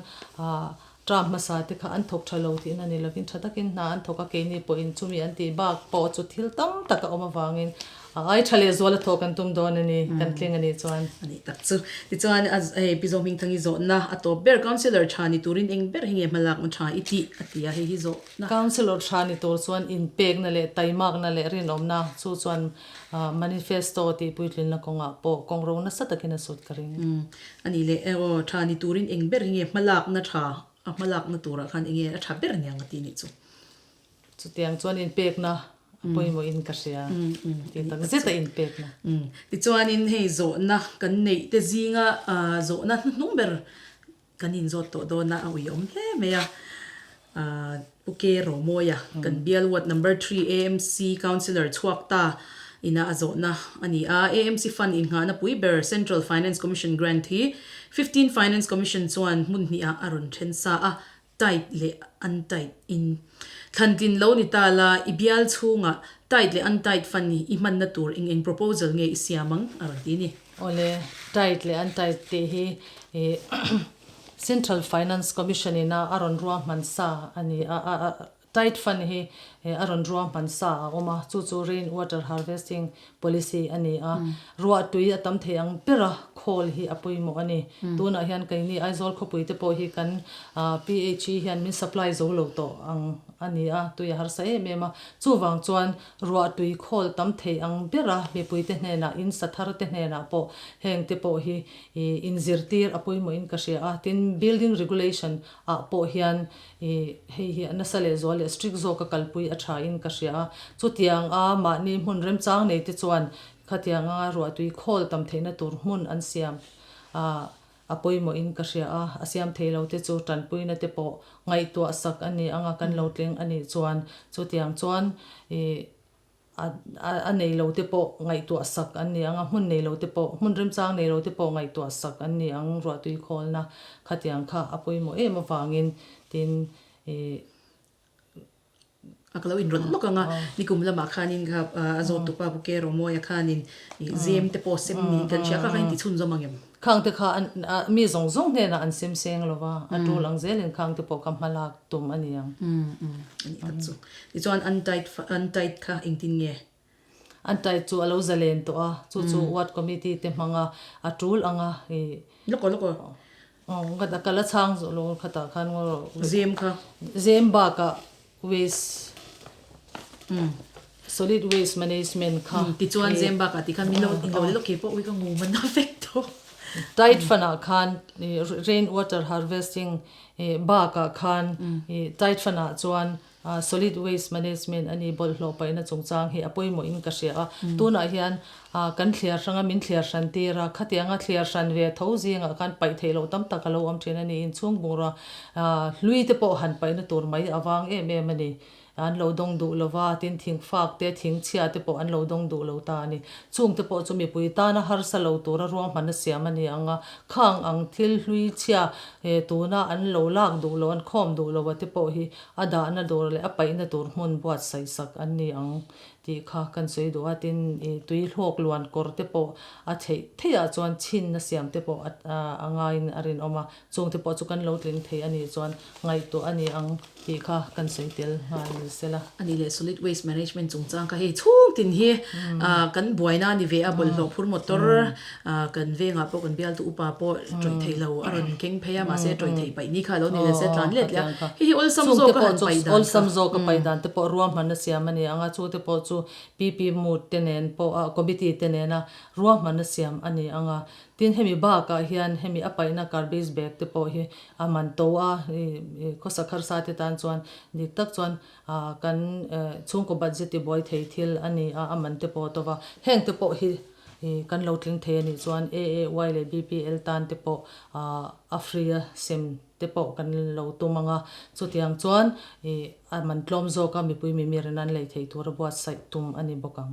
term hmasa te kha an thawk tha lo tihna ni lovin tha takin hna an thawk a, keini pawhin chumi an tih bak pawh chu thil tam tak a awm avangin A ai tha leh zual a thawh kan tum dawn a ni, kan tling a nih chuan. A nih tak chu. Tichuan, a hei Pi Zohmingthangi zawhna a tawp ber, Councillor tha ni turin eng ber hi nge hmalakna tha i tih? a ti a, hei hi zawhna. Councillor tha ni tur chuan inpekna leh taimakna leh rinawmna chu chuan manifesto tih puitlinna kawngah pawh kawngro nasa takin a sut ka ring. A nih leh aw, tha ni turin eng ber hi nge hmalakna tha, a hmalakna turah khan eng nge a tha ber niang a ti nih chu. Chutiang chuan inpekna a pawimawhin ka hria tih tak zet a inpekna. Tichuanin hei zawhna kan neih te zinga zawhna hnuhnung ber kan inzawt tawh dawn a, a uiawm hle mai a. Pu K. Romawia kan bial ward number 3 AMC Councillor chhuak ta ina a zawhna a ni a. AMC fund innghahna pui ber Central Finance Commission grant hi 15 Finance Commission chuan hmun hnihah a rawn then sa a, Tight leh untight in thlan tlin lo ni ta la, i bial chhungah tight leh untight fund i hmanna tur eng eng proposal nge i siam ang? a rawn ti ni. Awle, tight leh untight tih hi Central Finance Commission in a rawn ruahman sa a ni a, tight fund hi a rawn ruahman sa a awm a, chu chu rain water harvesting Policy a ni a, ruah tui a tam thei ang bera khawl hi a pawimawh a ni. Tunah hian keini Aizawl khawpui te pawh hi kan PHE hian min supply zo lo tawh ang a ni a, tui a harsa em em a. Chuvang chuan ruah tui khawl tam thei ang bera mipui te hnenah, in sa thar te hnenah pawh heng te pawh hi inzirtir a pawimawhin ka hria a. Tin, building regulation ah pawh hian I hei hi a nasa leh zual leh strict zawk a kalpui a tha in ka hria a, chutiang a mahni hmun remchang nei te chuan khatiang anga ruahtui khawl tam theihna tur hmun an siam a a pawimawh in ka hria a, a siam thei lo te chu tanpuina te pawh ngaihtuah sak a ni anga kan lo tling a nih chuan chutiang chuan i A nei lo te pawh ngaihtuah sak an ni ang a, hmun nei lo te pawh, hmun remchang nei lo te pawh ngaihtuah sak an ni ang, ruahtui khawlna khatiang kha a pawimawh em avangin tin ih. A ka lo inrawlh lawk ang a, nikum lamah khanin kha a zawt tupa Pu Ke Romawia khanin ih zem te pawh sem niin kan hria, kha kha inti chhunzawm ang em? Khang te kha mi zawng zawng hnenah an sem seng lo va, a tul ang zelin khang te pawh kha hmalak tum a ni ang. A nih tak chu. Tichuan untied untied kha engtin nge? Untied chu a lo zalen tawh a, chu chu ward committee te hmanga a tul ang a i. Lawk aw lawk aw. Aw ka la chhang zawh lo khatah khan ngaw rawh. Zem kha. Zem bakah Waste Solid waste management kha. Tichuan zem bakah ti khan min lo in lo lawk kei pawh ui ka ngu man a vek tawh. Tight fund ah khan rain water harvesting bakah khan tight fund ah chuan. Solid waste management a ni bawlhhlawh paihna chungchang hi a pawimawhin ka hria a. Tunah hian kan thliar hranga min thliar hran tir a, khatianga thliar hran ve tho zingah khan paih theih loh tam tak a lo awm thin a ni. Inchhung bungrua hlui te pawh han paihna tur mai a vang em em a ni. An lo dawng duh lo va, tin thingfak te, thingchhia te pawh an lo dawng duh lo ta a ni. Chung te pawh chu mipui tana harsa lo tura ruahmanna siam a ni ang a, khang ang thil hlui chhia tuna an lo lak duh lo, an khawm duh lo a te pawh hi a dahna tur leh a paihna tur hmun buatsaih sak an ni ang tih kha kan sawi duh a, tin tui hlawk luan kawr te pawh a theih theih ah chuan chhinna siam te pawh a ngaiin a rinawm a, chung te pawh chu kan lo tling thei a nih chuan ngaihtuah a ni ang tih kha kan sawi tel nghal ni sela. A nih leh Solid Waste Management chungchang kha hei chhung tin hi kan buaina a ni ve a, bawlhhlawh phur motor kan vengah pawh kan bialtu upa pawh tawih theih lo a rawn keng phei a, mahse tawih theih paih ni kha a lo ni leh se tlan let leh a, hei hi awlsam zawk a han paih dan kha. Awlsam zawk a paih dan te pawh ruahmanna siam a ni ang a, chu te pawh chu PP Mood te nen pawh a committee te nena ruahmanna siam a ni ang a, tin hemi bakah hian hemi a paihna garbage bag te pawh hi a man to a, khawsak harsa te tan chuan dik tak chuan kan chhungkaw budget tibuai thei thil a ni a, a man te pawh a to va, heng te pawh hi kan lo tling thei a nih chuan AAY leh BPL tan te pawh a free a sem te pawh kan lo tum ang a, chutiang chuan a man tlawm zawk a mipui mimir in an lei thei tur a buatsaih tum a ni bawk ang.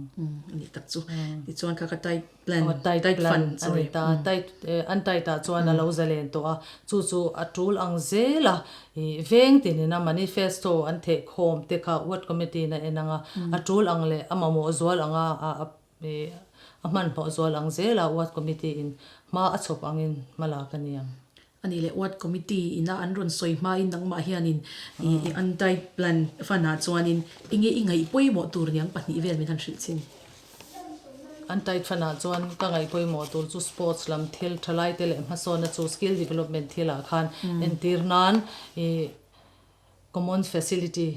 A nih tak chu. Tichuan kha ka tight plan, tight tight plan fund, a ni sorry. ta. Tight an tight ah chuan a lo zalen tawh a, chu chu a tul ang zel a, veng tinin a manifesto an theh khawm te kha ward committee in a en ang a, a tul ang leh a mamawh zual ang a, A hmanhmawh zual ang zela Ward Committee in hma a chhawp angin hma lak a ni ang. A nih leh Ward Committee ina an rawn sawi hmain nangmah hianin i untied plan fund ah chuanin enge i ngaih pawimawh tur niang pahnih vel min han hrilh chin. Untied fund ah chuan ka ngaih pawimawh tur chu sports lam thil thalai te leh hmasawnna chu skill development thil ah khan entir nan i Common Facility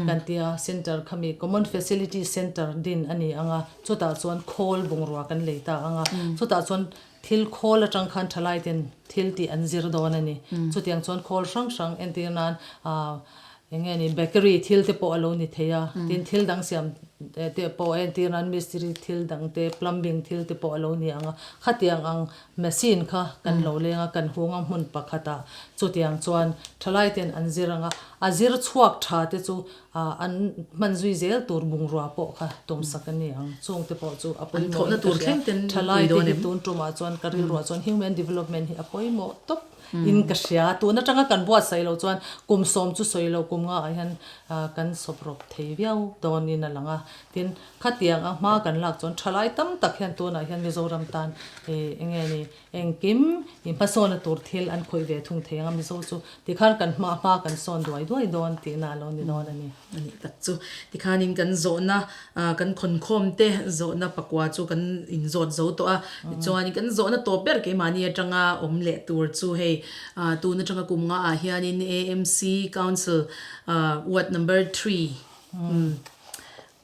kan tia Centre khami Common Facility Centre din a ni ang a, chutah chuan khawl bungrua kan lei ta ang a, chutah chuan thil khawl atang khan thalai ten thil tih an zir dawn a ni. Chutiang chuan khawl hrang hrang entir nan ah eng nge ni bakery thil te pawh a lo ni thei a, tin thil dang siam te pawh entir nan mistiri thil dang te plumbing thil te pawh a lo ni ang a, khatiang ang Machine kha kan lo leng a, kan hung a hmun pakhatah chutiang chuan thalai ten an zir ang a, a zir chhuak tha te chu an hman zui zel tur bungrua pawh kha tumsak a ni ang. Chung te pawh chu a pawimawh in ka hria. Thalai te hi tun tumah chuan ka rilruah chuan human development hi a pawimawh tawp in ka hria. Tun atanga kan buatsaih loh chuan kum sawm chu sawi lo kum nga ah hian kan sawp rawp thei viau dawn in a lang a. Tin, Khatiang a hma kan lak chuan thalai tam tak hian tunah hian Mizoram tan eng nge ni engkim i hmasawna tur thil an khawih ve thung thei ang a, Mizo chu tikhan kan hma hma kan sawn duai duai dawn tihna a lo ni dawn a ni. A nih tak chu tikhanin kan zawhna kan khawnkhawm te zawhna pakua chu kan inzawt zo tawh a, tichuanin kan zawhna tawp ber keimahni atanga awm leh tur chu hei tun atanga kum nga ah hianin AMC Council ward number three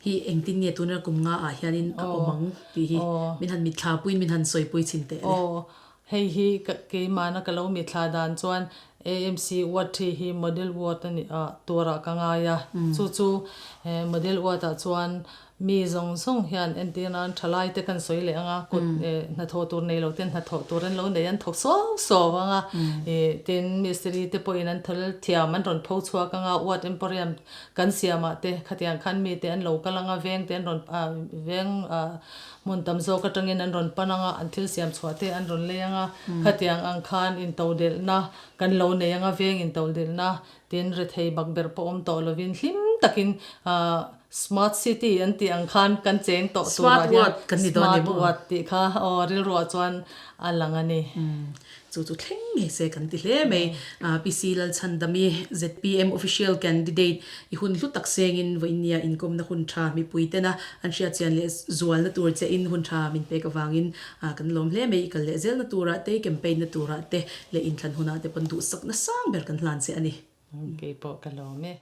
Hi engtin nge tuna kum nga ah hianin a awm ang tih hi min han mitthla puiin min han sawipui chhin teh le. Aw, hei hi keimahna ka lo mitthla dan chuan AMC ward thi hi model ward a ni a turah ka ngai a, chu chu model ward ah chuan mi zawng zawng hian entir nan thalai te kan sawi leh ang a, kut hnathawh tur nei lo ten hnathawh tur an lo nei an thawk suau suau ang a, tin mistiri te pawhin an thil thiam an rawn pho chhuak ang a, ward emporium Kan siamah te khatiang khan mite an lo kal ang a, veng te an rawn veng hmun tam zawk atangin an rawn pan ang a, an thil siam chhuah te an rawn lei ang a, khatiang ang khan intodelhna kan lo nei ang a, veng intodelhna tin rethei bakberh pawh awm tawh lovin hlim takin smart city an tih ang khan kan cheng tawh turah hian smart ward tih kha aw rilruah chuan a lang a ni. Chu chu thleng ngei se kan ti hle mai. PC Lalchhandami, zpm Official Candidate, i hun hlu tak sengin vawiinnia inkawmna hun tha mipui tena an hriatchian leh zualna tur che in hun tha min pek avangin kan lawm hle mai. I kal leh zelna turah te, i campaign na turah te leh inthlan hunah te pawn duhsakna sang ber kan hlan che a ni. Keipawh ka lawm e.